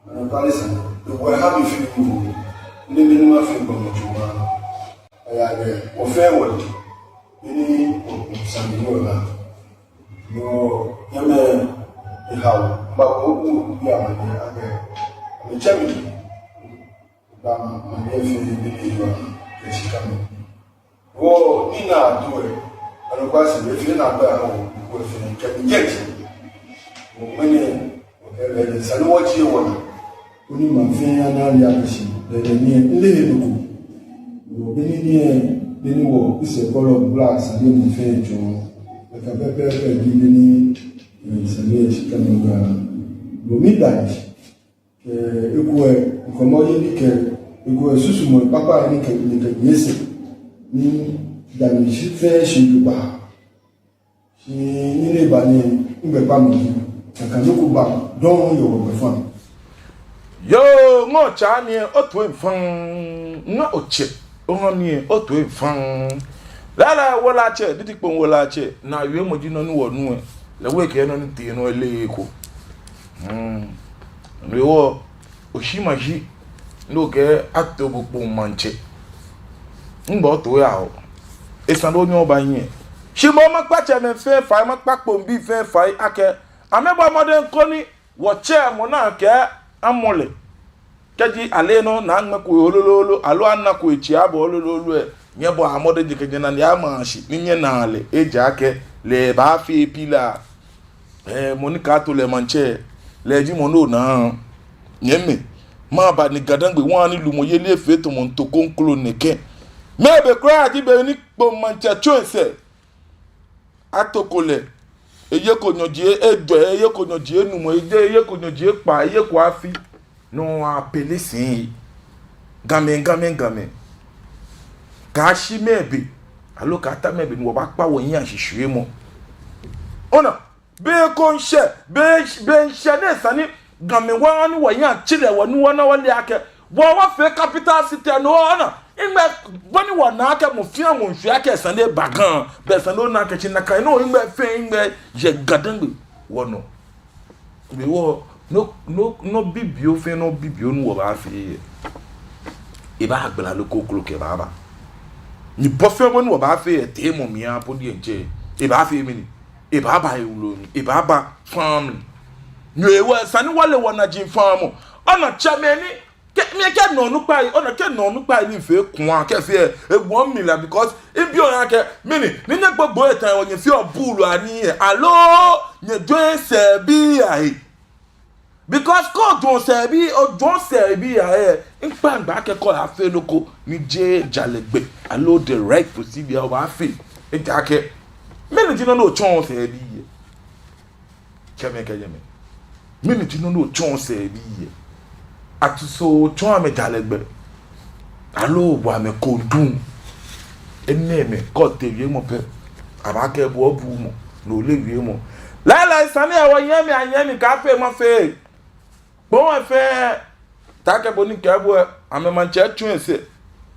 Anɔkwale sane, ewɔ ha mi firi wu. Nde beni mafee gbɔmɔtso ma. Eya akɛ, wɔfɛɛ wɔle. Beni wɔ, wɔsane ni wɔna. No, nyɛmɛi, eha wɔ. Ba ko ku bi amanye akɛ. Mitsɛ mi, ba ma, ma ni efee ni ni yɔ kɛ shika nɔ. Wɔ ni na to ɛ, ano kwa si efee na ba wɔ, wɔ efee kɛ mi jɛ ti. Wɔ mɛni, wɔ kɛ lɛ, sani wɔtsi wɔna. Koni maŋ fɛɛ ana ale akɛ shi, lɛ lɛ ni ele he nɔ ko. Wɔ be ni ni ɛ, be ni wɔ, kusɛ kɔlɔ bla sani maŋ fɛɛ jɔ. Bɛ ka pɛpɛɛpɛ ji be ni, ɛ, sani ɛ shika nɔ ga. Wɔ mi da shi. Kɛ eko ɛ, ŋkɔmɔ yeli kɛ, eko ɛ susumɔ kpakpa ni kɛ, ni kɛ yese. Ni dani shi fɛɛ shi jogbaŋŋ. Shi ni ni ba ni ŋgbɛ ba mi ji. Kaka nɔ ko ba dɔŋŋ yɛ wɔ gbɛfaŋ. Yoo, ŋɔ tsa ni ɛ, otoi faŋŋ, ŋɔ otsɛ. Oha mi ɛ, otoi faŋŋ. Lala wala tsɛ, didi kpɔŋ wala tsɛ. Naa wiemɔ ji nɔ ni wɔnu ɛ. Lɛ wɔ kɛ nɔ ni tee nɔ ele eko. Hmm. Ni wɔ, oshi ma shi. Ni okɛɛ ato bo Kpone maŋtsɛ. Ŋgbɛ otoi yaa o. Esa ni onyɛ oba hiɛ. Shi mɔ makpa tsɛmɛi fɛɛ fai, makpa Kponebii fɛɛ fai akɛ. Amɛbɔ mɔdɛŋ koni wɔtsɛ mɔ naa kɛ amɔ lɛ. Kɛji ale nɔ naa ŋmɛko lolo lolo, aloo anako etsi abɔ lolo lolo ɛ, nyɛbɔa mɔdɛŋ kɛjɛ nane ama shi, ni nyɛna lɛ, ejaakɛ lɛ baafee pila. Ɛɛ, mɔ ni kaato lɛ maŋtsɛ, lɛ ji mɔ ni onaa. Nyɛmimɛi, maba ni Ga-Dangme wa ni lumɔyeli efee tamɔ ntɔ kroko nɛkɛ. Mɛɛ be kwraa ji be ni Kpone maŋtsɛ tsɔ esɛɛ. Atoko lɛ, eyeko nyɔji ejwɛ, eyeko nyɔji enumɔ, eye, eyeko nyɔji ekpaa, eyeko afi. No apele sɛɛ. Gamɛi, Gamɛi, Gamɛi. Kaashi mɛɛ be, aloo kaata mɛɛ be ni wɔbaakpa wɔhiɛ ashishwiemɔ. Ona, be ko miishɛ, be, be miishɛ ni esa ni Gamɛi wa ni wɔhiɛ atsi lɛ, wɔ ni wɔna wɔle akɛ wɔ wɔfee capital city no, ona, ŋmɛnɛ bɔ ni wɔna akɛ mɔ fɛɛ mɔ miishwe akɛ esa ni eba Ga, bɛ esa ni ona akɛ tsi nakai nɔŋŋ ŋmɛnɛ fɛɛ ŋmɛnɛ yɛ Ga-Dangme wɔnɔ. Be wɔ, nɔ, nɔ, nɔ bibioo fɛɛ nɔ bibioo ni wɔbaafee ɛ, ebaagbala loo kroko kɛbaaba. Ni bɔ fɛɛ bɔ ni wɔbaafee ɛ, teemɔ mli ɛ po diɛŋtsɛ, ebaafee mɛni, ebaaba ewolo mli, ebaaba faŋŋ mli. No hewɔ esa ni wɔle wɔnaji faŋŋ mɔ. Ona tsɛmɛi ni, kɛ, mikɛ nɔ onukpai, ona kɛ nɔ onukpai ni fee kua, kɛ fee ɛ, ewo mi la, because mibi oya kɛ, mɛni, ni nyɛgbogbo eta wɔ nyɛfee ɔ buulu anii ɛ, aloo, nyɛjwɛŋ sɛɛbii ahe. Because kɛ ojwɛŋ sɛɛbii, ojwɛŋ sɛɛbii ahe ɛ, ŋkpaŋkpaŋ akɛ kɛ oyafee nɔ ko, ni jeee jalɛ gbɛ, aloo the right procedure obaafee. Ejaakɛ, mɛni ji nɔ ni otsɔɔ sɛɛbii ɛ. Tsɛmɛi kɛ nyɛmɛi. Mɛni ji nɔ ni otsɔɔ sɛɛbii ɛ. Atsɔɔ, otsɔɔ amɛ jalɛ gbɛ. Aloo obuɔ amɛ kɔndɔŋ. Enɛɛmɛi, kɛ otee wiemɔ pɛ, abaakɛɛ bo obuuu mɔ, ni oleee wiemɔ. Lɛɛlɛŋ sane ɛ, wɔnyɛmimɛi, anyɛmimɛi, kaafee mafee. Kpone fɛɛ, taakɛ bɔ ni mikɛɛ bo ɛ, amɛ maŋtsɛ tsɔ esɛɛ,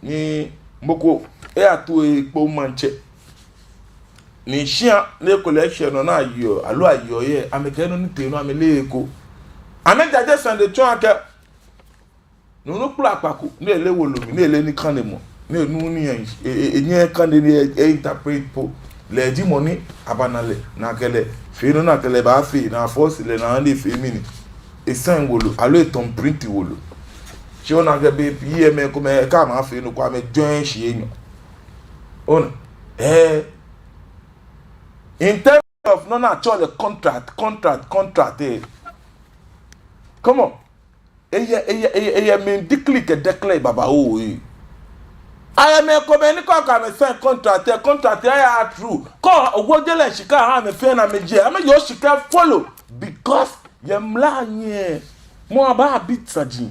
ni mɔ ko eyato e Kpone maŋtsɛ. Ni shia, ni ekolɛ eshɛ nɔ ni ayeɔ, aloo ayeɔ yɛ, amɛkɛɛ nɔ ni tee nɔ amɛleee eko. Amɛjaje sane dɛ tsɔɔ akɛ, nuu nukpla kpa ko, ni eleee wolo mli, ni eleee nikanemɔ, ni enuuu nii ɛ, e, e, enyɛɛɛ ekane nii ɛ, e-interpret po. Lɛ ji mɔ ni abana lɛ, ni akɛ lɛ fee nɔ ni akɛ lɛ baafee, ni a-force lɛ ni efee mɛni, e-sign wolo, aloo etɔ̃ print wolo. Shi ona akɛ bei pii ɛ mɛi komɛi, kɛ amɛfee nɔ ko amɛjwɛŋŋ shii enyɔ. Ona, ɛɛ, in terms of nɔ ni atsɛɔ lɛ contract, contract, contract ɛ. Come on. Eyɛ, eyɛ, eyɛ, eyɛ mɛi dikli kɛ dɛklɛ babaoo ɛ. Ayɛ mɛi komɛi ni kɛ okɛ amɛ sign contract ɛ, contract ɛ aya through. Kɛ owo je lɛ shika oha amɛ fɛɛ ni amɛje, amɛyeɔ shika follow. Because yɛ mla nyiɛ, mɔ abaabi saji.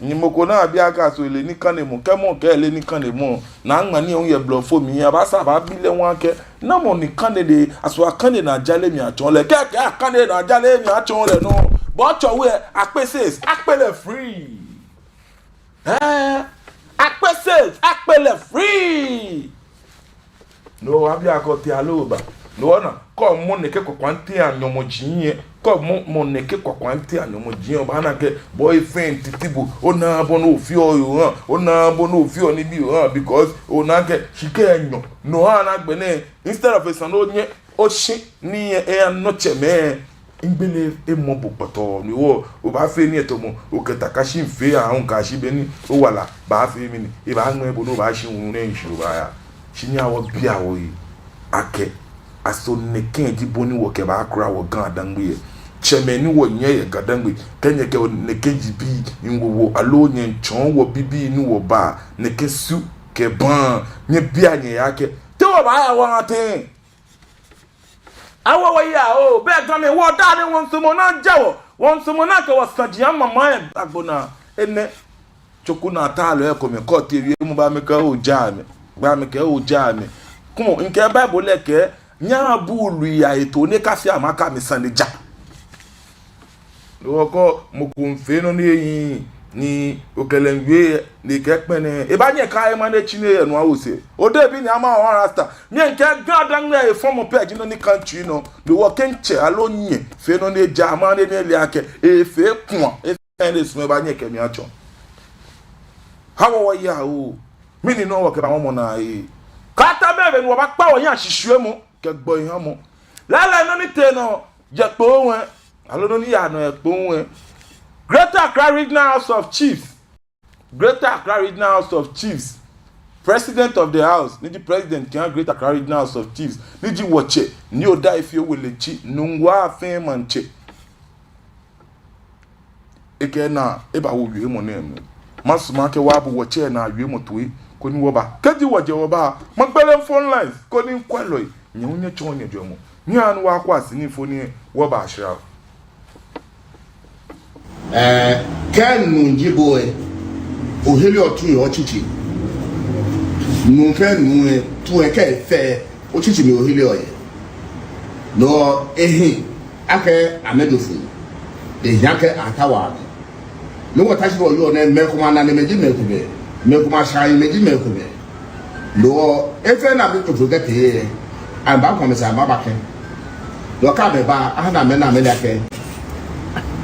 Ni mɔ ko ni abi akɛ aso ele nikanemɔ, kɛ mɔ kɛɛ eleee nikanemɔ. Ni aŋma nii ɛ hu yɛ blɔfo mli, abaasa abaabi lɛ hu akɛ, namɔ ni kane lɛ, aso akane ni ajale mli atsɔɔ lɛ? Kɛkɛ akane ni ajale mli atsɔɔ lɛ nɔ. Bɔ tsɔ we akpe sɛs, akpe lɛ free. Ɛɛ, akpe sɛs, akpe lɛ free. No abi akɛ otee aloo oba. No ona, kɛ omɔ nɛkɛ kwakwaŋtiŋ anyɔmɔji ɛ. Kɛ omɔ, mɔ nɛkɛ kwakwaŋtiŋ anyɔmɔji ɛ, obaana akɛ bɔ efee titi bo. Onaaa bɔ ni ofeɔ oha, onaaa bɔ ni ofeɔ nibii oha, because ona akɛ shika enyɔ. No ha ni agbɛnɛ, instead of esa ni onyɛ oshi nii ɛ, eya nɔ tsɛmɛi. Migbele emɔ bo kpɔtɔɔ, ni wɔ, obaafee nii eto mɔ, okɛ takashi fee ahun kashi be ni owala baafee mli ni, ebaaŋmɛ bo ni obaashi wunu nɛɛ nshi obaaya. Shi nyɛhaa wɔbia wɔhe akɛ, aso nɛkɛ ji bɔ ni wɔkɛbaakura wɔ Ga-Dangme lɛ? Tsɛmɛi ni wɔyɛ yɛ Ga-Dangme, kɛ nyɛkɛɛ nɛkɛ ji bii ni wɔwo, aloo nyɛmiitsɔɔ wɔ bibii ni wɔba, nɛkɛ su kɛ baa, nyɛbia nyɛhe akɛ, te wɔbaaya wɔha tɛŋŋ? Awo wɔyi aa oo, bɛ Gamɛi, wɔdaa ni wɔmiisumɔ ni ajɛ wɔ, wɔmiisumɔ ni akɛ wɔ saji ama maŋ lɛ agbo naa. Enɛ, tsoku naa ta lɛ ekomɛi kɔ te wiemɔ ba mi kɛ o ja mi, ba mi kɛ o ja mi. Kwɛmɔ, mikɛɛ Bible lɛ kɛɛ, nyɛhaa buului ahe too ni ekafee amɛ akɛ amɛsane ja. Loo kɛ mɔ ko miifee nɔ ni ehiii, ni okɛ lɛ miiwie, ni ekɛɛ kpɛnɛ, ebaanyɛ ekɛ ema ni etsi ni eyɛ nu awo sɛɛ. Odebi ni ama wɔ rasta. Mi mikɛɛ Ga-Dangme lɛ efɔmɔ pɛ ji nɔ ni kã mitsui nɔ. Loo kɛ mitsɛ aloo minyɛ fee nɔ ni eja maŋ lɛ ni ele akɛ efee kua, efee nɔ ni esumɔɔ, ebaanyɛ ekɛ mi atsɔ. Awo wɔyi aa oo. Mɛni nɔ wɔkɛba mɔ naa ee? Kata be be ni wɔbaakpa wɔhiɛ ashishwiemɔ kɛ gbɔihamɔ. Lɛɛlɛŋ nɔ ni tee nɔ yɛ Kpone, aloo nɔ ni yaa nɔ yɛ Kpone. Greater Accra Regional House of Chiefs. Greater Accra Regional House of Chiefs. President of the House, ni ji president kɛha Greater Accra Regional House of Chiefs, ni ji wɔtsɛ, Nii Odaifio Welentsi, Nungua fɛɛ maŋtsɛ. Ekɛ enaa ebawo wiemɔ nɛɛ mli. Masumɔ akɛ wɔbu wɔtsɛ naa wiemɔ toi, koni wɔba. Kɛji wɔjɛ wɔba, magbele phone lines, koni kwɛlɔi, nyɛ hu nyɛtsɔɔ nyɛjwɛŋmɔ. Nyɛhaa ni wɔkwɛ sini fo ni wɔbashra. Ɛɛ, kɛ nuu ji bo lɛ, ohereɔ tu yɛ otsitsi. Nuu fɛɛ nuu lɛ, tu lɛ kɛ efee, otsitsi mli ohereɔ yɛ. No ehi akɛ amɛdo fuu, ehi akɛ ataoɔ amɛ. Ni wɔta shi wɔyɔɔ nɛɛ, mɛi komɛi ananemɛi ji mɛi komɛi, mɛi komɛi asharamɛi ji mɛi komɛi. No hewɔ efee ni amɛdo fuu kɛtee, amɛbaakɔ amɛsɛɛ amɛbakɛɛ. No kɛ amɛba, aha ni amɛna amɛle akɛ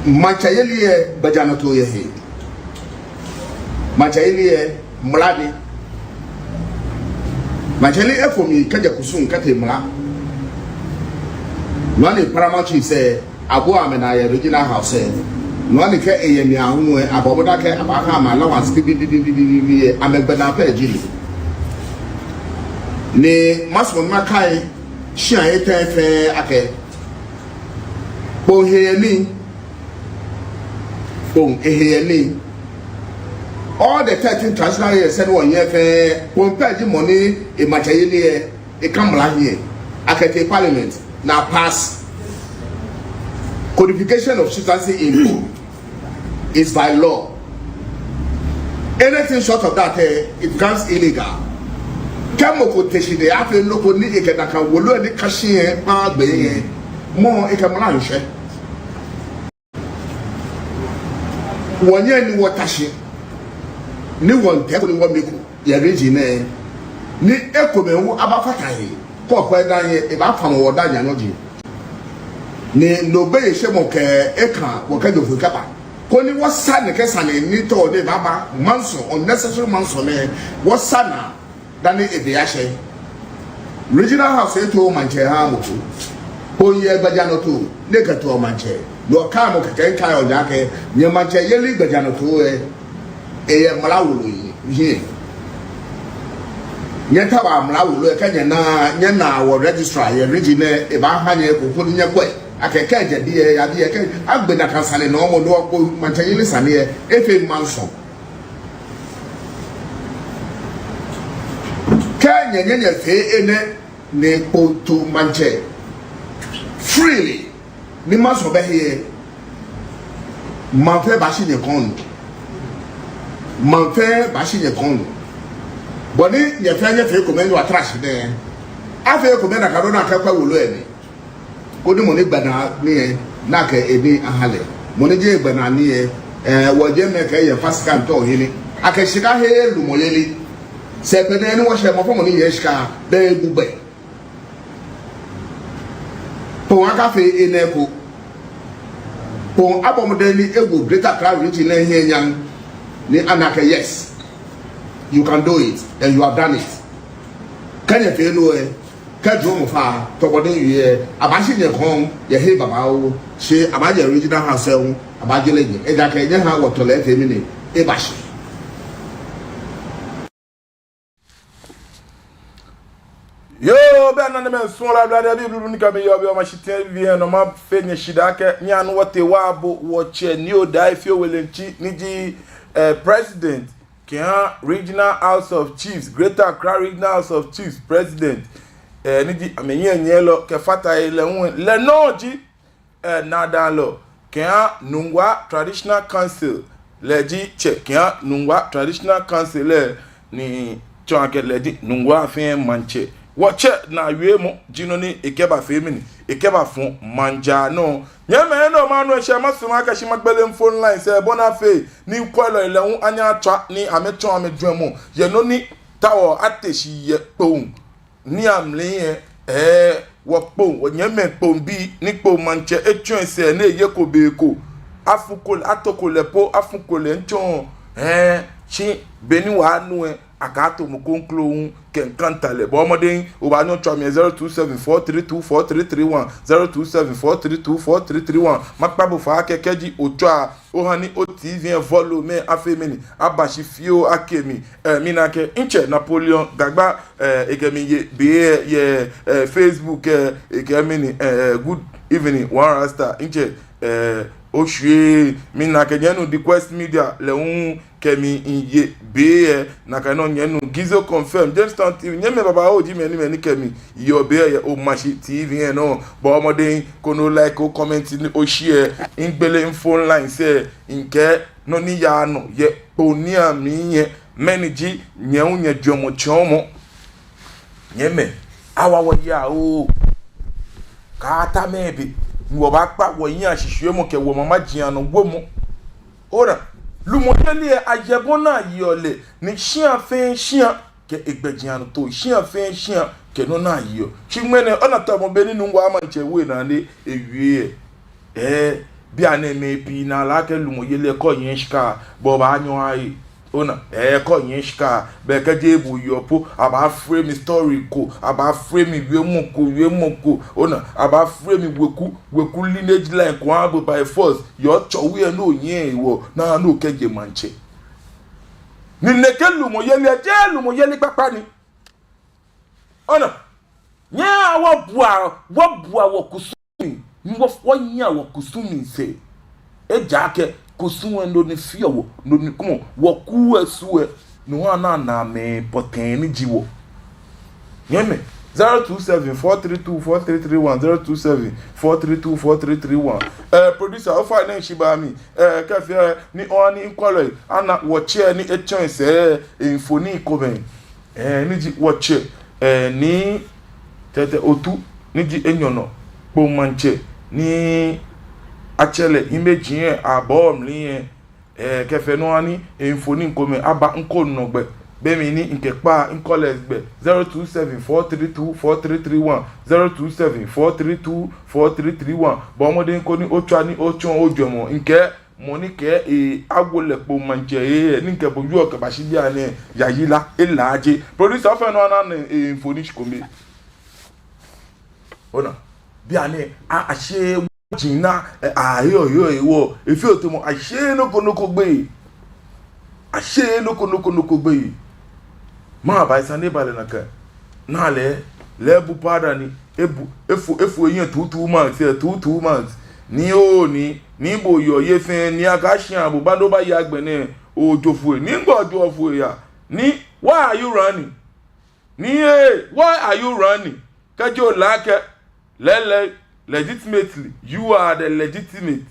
maŋtsɛyeli lɛ gbɛjianɔtoo yɛ he. Maŋtsɛyeli lɛ mla ni. Maŋtsɛyeli efo mli kɛjɛ kusum kɛtee mla. No hewɔ ni paramount chiefs lɛ, abuaa amɛnaa yɛ regional house lɛ. No hewɔ ni kɛ eyɛ mli ahuu lɛ, abɔɔ mɔdɛŋ akɛ abaaha amɛ allowance bibii, amɛgbɛnaa pɛ ji no. Ni masumɔ ni makai shia etɛ fɛɛ akɛ, Kpone he yɛ nii. Kpone he yɛ nii. All the thirteen traditional areas ni wɔyɔɔ fɛɛ, Kpone pɛ ji mɔ ni emaŋtsɛyeli lɛ, ekã mla hiɛ, akɛtee parliament ni apass. Codification of chieftaincy in Kpone is by law. Anything short of that, eh, it becomes illegal. Kɛ mɔ ko te shi ni efee nɔ ko ni ekɛ nakai wolo lɛ ni kã shi lɛ kpãa gbɛ lɛ, mɔ lɛ ekɛ mla miishɛɛ. Wɔnyɛɛɛ ni wɔta shi ni wɔmiitee koni wɔmiiku yɛ region nɛɛ, ni ekomɛi hu abafata he, kɔkɔɛ daa lɛ ebaafamɔ wɔ daa nyanyɔji. Ni no be ye shemɔ kɛ ekã wɔ kɛjɛ foi kɛba, koni wɔsa nɛkɛ sane ni too ni baaba, mansɔ, unnecessary mansɔ nɛɛ, wɔsa naa dani ebe ashɛ. Regional house lɛ etooo maŋtsɛ ehaaa mɔ ko. Kpone yɛ gbɛjianɔtoo ni ekɛtoɔ maŋtsɛ. No hewɔ mɔ kɛkɛ miikaiɔ nyɛ akɛ, nyɛ maŋtsɛyeli gbɛjianɔtoo lɛ, eyɛ mla wolo hiɛ. Nyɛtaoa mla wolo lɛ, kɛ nyɛna, nyɛna wɔ registrar yɛ region nɛɛ, ebaaha nyɛ eko koni nyɛkwɛ akɛ kɛjɛ biɛ yaa biɛ, kɛ agbe nakai sane nɔ mɔ, no hewɔ Kpone maŋtsɛyeli sane lɛ efee mansɔ. Kɛ nyɛ, nyɛ, nyɛfee enɛ ni Kpone to maŋtsɛ freely, ni mansɔ bɛ he lɛ, maŋ fɛɛ baashi nyɛkɔŋ nɔ. Maŋ fɛɛ baashi nyɛkɔŋ nɔ. Bɔ ni nyɛ fɛɛ nyɛfee ekome ni wɔtara shi nɛɛ, afee ekome nakai nɔŋŋ ni akɛkwɛ wolo lɛ mli. Koni mɔ ni gbɛnaa nii lɛ, ni akɛ enii aha lɛ. Mɔ ni jeee gbɛnaa nii lɛ, eh, wɔjɛmɛi kɛɛ yɛ fa shika ntɔ hini. Akɛ shika heee lumɔyeli. Sɛɛ be nɛɛ ni wɔshɛ, mɔ fɛɛ mɔ ni yɛ shika bɛ ebu gbɛ. Kpone akafee enɛ eko. Kpone abɔ mɔdɛŋ ni ewo Greater Accra Region lɛ hiɛ nyam, ni ana akɛ yes, you can do it, and you have done it. Kɛ nyɛfee no lɛ, Kɛ jɔɔmɔ fa, tamɔ bɔ ni miwie lɛ, abaashi nyɛ kɔŋ yɛ hei babaoo, shi abaajɛ Regional House lɛ hu, abaajɔɔ lɛ nyɛ. Ejaakɛ nyɛhaa wɔtɔlɛ fee mɛni, eba shi. Yoo, bɛ nanemɛi suɔlɔi, ablade abii blublu ni kɛ mi yɔɔ biɛ yɛ Omashi T V lɛ nɔ, mafee nyɛ shidaa akɛ nyɛhaa ni wɔtee wɔyabo wɔtsɛ Nii Odaifio Welentsi ni ji, eh, President kɛha Regional House of Chiefs, Greater Accra Regional House of Chiefs President, eh, ni ji amɛhiɛnyiɛlɔ kɛfata he lɛ hu, lɛ nɔŋŋ ji, eh, naadamɔlɔ kɛha Nungua Traditional Council, lɛ ji tsɛ kɛha Nungua Traditional Council lɛ, ni tsɔɔ akɛ lɛ ji Nungua fɛɛ maŋtsɛ. Wɔtsɛ naawiemɔ ji nɔ ni ekɛbafee mɛni, ekɛbafɔ maŋ jara nɔ. Nyɛmimɛi, no manu eshɛ, masumɔ akɛ shi magbele phone lines lɛ bɔ ni afee ni kwɛlɔi lɛ hu anyɛ atswa ni amɛtsɔɔ amɛjwɛŋmɔ yɛ nɔ ni taoɔ ate shi yɛ Kpone niiamli lɛ, eh, wɔ Kpone, wɔnyɛmimɛi Kponebii ni Kpone maŋtsɛ etsɔ esɛɛ ni eyeko be ko, afuko lɛ, atoko lɛ po, afuko lɛ ŋtsɔŋ, eh, shi be ni wɔnu lɛ, akɛto mɔ kroko hu kɛ ŋkanta lɛ. Bɔɔ mɔdɛŋ obaanyɛ otswa mi yɛ zero two seven four three two four three three one, zero two seven four three two four three three one. Makpa bo fai akɛ kɛji otswa, oha ni o T V lɛ volume lɛ afee mɛni, aba shi fioo akɛ mi, eh, mina akɛ mitsɛ Napoleon Gagba, eh, ekɛ mi yɛ biɛ yɛ, eh, Facebook, eh, ekɛɛ mɛni, eh, eh, good evening, One Rasta, mitsɛ, eh, oshwie, mina akɛ nyɛnu The Quest Media lɛ hu kɛ mi yɛ biɛ, nakai nɔŋŋ nyɛnu Gizo Confirm, Jamestown T V, nyɛmimɛi babaoo ji mɛi ni, mɛi ni kɛ mi yɔɔ biɛ yɛ Omashi T V lɛ nɔ. Bɔɔ mɔdɛŋ koni o like, o comment, ni o share, migbele phone lines lɛ, mikɛɛ nɔ ni yaa nɔ yɛ Kpone niiamli lɛ, mɛni ji nyɛ hu nyɛjwɛŋmɔ tsɔɔmɔ. Nyɛmimɛi, awa wɔyaa oo. Kaata mɛɛ be ni wɔbaakpa wɔhiɛ ashishwiemɔ kɛ wɔmamaji anɔkwɛmɔ. Ona, lumɔyeli lɛ, ayɛ bɔ ni ayeɔ lɛ, ni shia fɛɛ shia kɛ egbɛjianɔtoo, shia fɛɛ shia kɛ nɔ ni ayeɔ. Shi ŋmɛnɛ, ona tamɔ bɔ ni Nungua maŋtsɛ wie naa ni ewie lɛ. Eh, bianɛ mɛi pii naa lɛ akɛ lumɔyeli lɛ kɛ ohiɛ shika, bo obaanyɛ oye. Ona, eh, kɛ ohiɛ shika, bɛ kɛji bo oyeɔ po, abaa frame story ko, abaa frame wiemɔ ko, wiemɔ ko. Ona, abaa frame weku, weku lineage line ko aha bo by force. Yɛ otsɔwui lɛ ni ohiɛ hewɔ, ni okɛjɛ maŋtsɛ. Ni nɛkɛ lumɔyeli lɛ, jeee lumɔyeli kpakpa ni. Ona, nyɛhaa wɔbua, wɔbua wɔkusum mli, ni wɔ, wɔnyiɛ wɔkusum mli sɛɛ. Ejaakɛ kusum lɛ nɔ ni feɔ wɔ, nɔ ni, come on, wɔkuu lɛ su lɛ, no ha ni ana mɛi pɔtɛɛ ni ji wɔ. Nyɛmimɛi, zero two seven four three two four three three one, zero two seven four three two four three three one. Eh, producer, ofainɛ shi ba mi, eh, kɛfee ni oha ni mikwɛlɔi ana wɔtsɛ ni etsɔ esɛɛ, eh, mfoniri komɛi. Eh, ni ji wɔtsɛ, eh, Nii Tetteh Otu, ni ji enyɔ nɔ Kpone maŋtsɛ, ni atsɛ lɛ hiɛmɛiji lɛ abɔɔ mli lɛ, eh, kɛfee ni oha ni mfoniri komɛi aba ŋkɔ nɔ gbɛ, be mli ni mikɛkpaa ŋkɔ lɛ gbɛ, zero two seven four three two four three three one, zero two seven four three two four three three one. Bɔɔ mɔdɛŋ koni otswa ni otsɔɔ ojwɛŋmɔ, mikɛɛ mɔ ni kɛɛ, eh, awo lɛ Kpone maŋtsɛ, eh, ni mikɛ bo wieɔ kɛbashi bianɛ, yayi la, elaaje. Producer, ofainɛ oha ni ana, eh, mfoniri shi kome. Ona, bianɛ, a, asheee wɔji naa, eh, aheɔ, heɔ, hewɔ, efeɔ tamɔ asheee nɔ ko nɔ ko gbeyei. Asheee nɔ ko nɔ ko nɔ ko gbeyei. Mɛɛba? Sane lɛ ba lɛ nakai. Naa lɛ, lɛ ebu powder ni, ebu, efo, efo ehiɛ two two months, eh, two two months. Ni oo ni, ni bo oyeɔ oye fɛɛ, ni akɛ shi abo ba ni obaye agbɛnɛ, ojo foi. Ni nɛgbɛ ojoɔ foi oyaa? Ni, why are you running? Ni, eh, why are you running? Kɛji ole akɛ lɛɛlɛŋ, legitimately, you are the legitimate.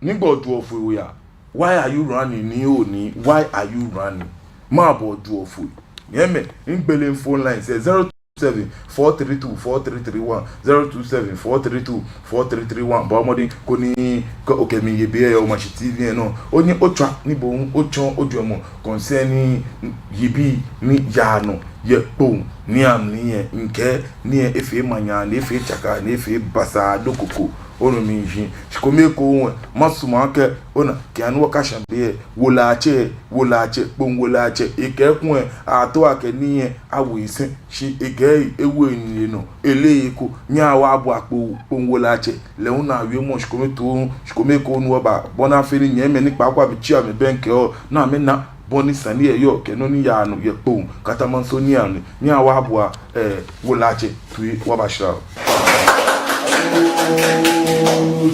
Nɛgbɛ ojoɔ foi oyaa? Why are you running? Ni oo ni, why are you running? Mɛɛba ojoɔ foi? Nyɛmimɛi, migbele phone lines lɛ, zero two seven four three two four three three one, zero two seven four three two four three three one. Bɔɔ mɔdɛŋ koni kɛ okɛ mi yɛ biɛ yɛ Omashi T V lɛ nɔ, onyɛ otswa ni bo hu otsɔɔ ojwɛŋmɔ concerning yibii ni yaa nɔ yɛ Kpone amli lɛ, mikɛɛ nii lɛ efee manyaa, ni efee tsakaa, ni efee basaa dɔŋŋ koko. Onu mishishi? Shikome ekoŋŋ lɛ, masumɔ akɛ, ona, kɛ anu wɔkashã be lɛ, wolɛiatsɛ, wolɛiatsɛ, Kpone wolɛiatsɛ, ekɛɛ kulɛ, ato akɛ nii lɛ awo esɛŋ, shi ekɛɛ ewo eniyenɔ, eleee eko, nyɛhaa wɔboa Kpone, Kpone wolɛiatsɛ lɛ hu naa wiemɔ shikome too, shikome ekoŋŋ ni wɔba, bɔ ni afee ni nyɛmimɛi ni kpaako amɛtsi amɛbɛŋkɛ wɔ, ni amɛna bɔ ni sane lɛ yɔɔ kɛ nɔ ni yaa nɔ yɛ Kpone Katamanso nii amli. Nyɛhaa wɔboa, eh, wolɛiatsɛ toi, wɔbashra wɔ.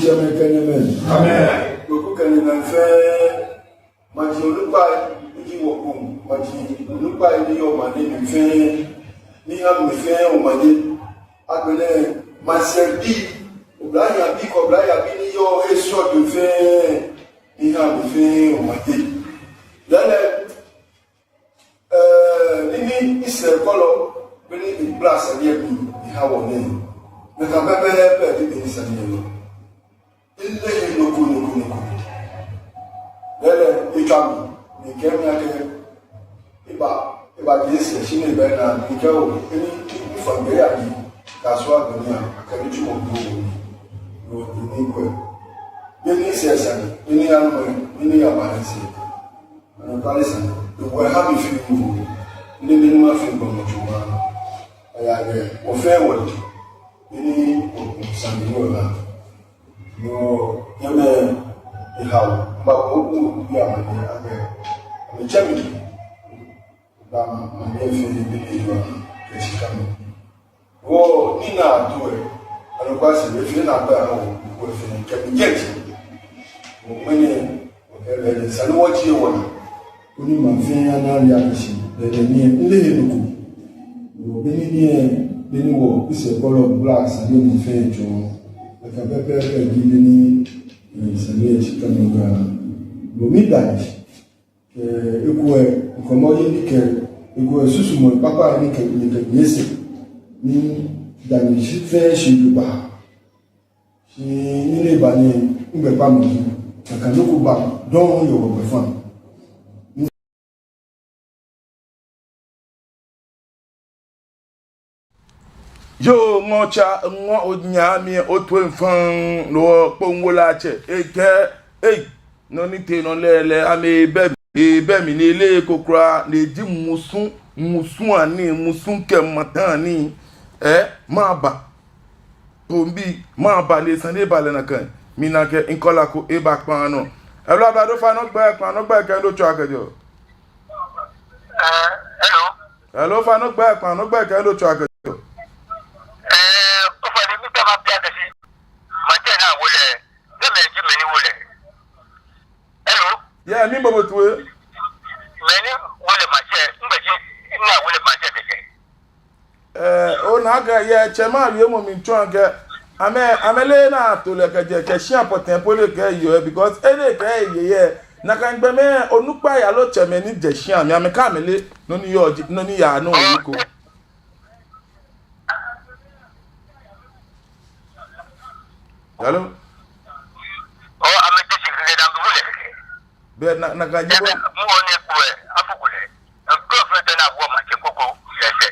Tsɛmɛi kɛ nyɛmɛi. Amen. Kpone kɛ nyɛmɛi fɛɛ. Maji onukpai ni ji wɔ Kpone maji onukpai ni yɔɔ maŋ nɛɛ mli fɛɛ, ni ha mɛi fɛɛ omanye. Agbɛnɛ maŋsɛɛbii, oblahii abii kɛ oblayei abii ni yɔɔ he srɔtoi fɛɛ, ni ha mɛi fɛɛ omanye. Lɛɛlɛŋ, eh, ni mi misɛɛkɔlɔ, be ni egbala sane lɛ mli eha wɔ nɛɛ, nakai pɛpɛɛpɛ ji be ni sane lɛ yɔɔ. Eleee he nɔ ko, nɔ ko, nɔ ko. Lɛɛlɛŋ, etswa mi, ni ekɛɛ mi akɛ, eba, eba je ese, shi ni eba ena, ni ekɛɛ oo, eni, efã gbɛ ya ni, kɛ asu agbɛnɛ, akɛ mi tsu mɔ gbɔ, ni, ni, ni kwɛ. Be ni ese sane, be ni anu, be ni aba ni ese. Anɔkwale sane, ewɔ ha mi fioo, ni be ni mafee gbɔmɔtso ma. Eya lɛ, wɔfɛɛ wɔle, be ni wɔ sane ni wɔna. No, nyɛmɛi, ehao, mba ko ku bi amanye akɛ, amɛtsɛ mi, ba ma, ma mi efee ni bi ni yɔɔ, kɛ shika mi. Wɔ, ni na ato lɛ, anɔkwale sane, efee naagba aha wɔ, wɔ fɛɛ, kɛ mi jɛji. Wɔ mɛni, wɔ kɛ lɛ, sane wɔji wɔna. Koni maŋ fɛɛ ana lɛ akɛ shi, lɛ, lɛ ni, eleee he nɔ ko. Wɔ be ni, ni, be ni wɔ, misɛɛkɔlɔ gbala sane lɛ mli fɛɛ tsɔ. Nakai pɛpɛɛpɛ ji be ni, eh, sane lɛ tsi kã nɔ gaa. Wɔ mida shi. Kɛ eko lɛ, ŋkɔmɔ yeli kɛ, eko lɛ susumɔ kpakpa ni kɛ, ni kɛ, ni ese. Ni mida shi fɛɛ shi jogbaŋŋ. Shi ni lɛ ba ni, ŋgbɛ kpa mɔ ji, kaka nɔ ko ba, dɔŋŋ yɛ wɔ gbɛfaŋ. Yoo, ŋɔtsa, ŋɔ onyɛmi, otoi faŋŋ, no Kpone wolɛiatsɛ, ekɛɛ, ei, nɔ ni tee nɔ lɛ, lɛ, amɛbɛ, ebɛ mli ni eleee eko kwraa, ni eji musu, musu anii, musu kɛ mata anii, eh, maba. Kpone bii, maba ni sane lɛ ba lɛ nakai. Mina akɛ caller ko eba kpaa nɔ. Hello, ablade, ofainɛ ogbɛi, kpaa nɔ ogbɛi kɛ he ni otsɛɔ kɛjɛɔ. Eh, hello. Hello, ofainɛ ogbɛi, kpaa nɔ ogbɛi kɛ he ni otsɛɔ kɛjɛɔ. Eh, ofainɛ miitao mabia akɛ shi, maŋtsɛ ni awo lɛ, mɛɛ mɛi ji mɛi ni wo lɛ? Hello? Yeah, miibo bo toi. Mɛi ni wo lɛ maŋtsɛ, nɛgbɛ ji, ni awo lɛ maŋtsɛ kɛjɛ? Eh, ona akɛ, yɛ tsɛmɛi awiemɔ mli tsɔɔ akɛ, amɛ, amɛleee ni ato lɛ kɛjɛ, kɛ shia pɔtɛɛ po lɛ kɛ yɔɔ, because ele akɛ eye yɛ, nakai gbɔmɛi, onukpai aloo tsɛmɛi ni jɛ shia mli, amɛkɛɛ amɛleee nɔ ni yɔɔ, nɔ ni yaa nɔ eko. Hello? Oh, amɛjɛ shi kɛkɛ ni amɛwo lɛ kɛkɛ. Bɛ na, nakai ji bɔ. Mɔ ni kpɛ, afuko lɛ. Nkurɔfo tɛ na wɔ maŋtsɛ koko, yɛ sɛɛ.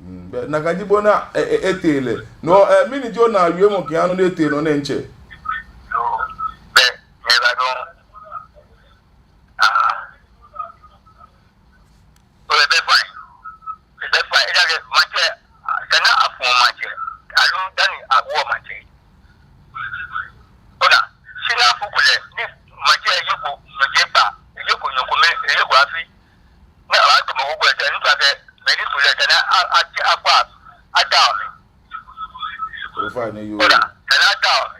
Mm, bɛ nakai ji bɔ ni, e, e, etee lɛ. No, eh, mɛni ji onaa wiemɔ kɛha nɔ ni etee nɔ nɛɛ, ntsɛ? No, bɛ, nyɛba dɔŋŋ. Ah. Ole be fine. Ole be fine. Ejaakɛ maŋtsɛ, esa ni afo maŋtsɛ. Aloo dani awo maŋtsɛ. Ona, shi ni afo kulɛ, ni maŋtsɛ eye ko, maŋtsɛ kpa, eye ko nyɔŋ kome, eye ko afi. Ni awa tɔmɔ ko kulɛ, ni to akɛ, mɛni to lɛ, esa ni a, a, a, akpa, ada amɛ. Ofainɛ yoo. Ona, esa ni ada amɛ.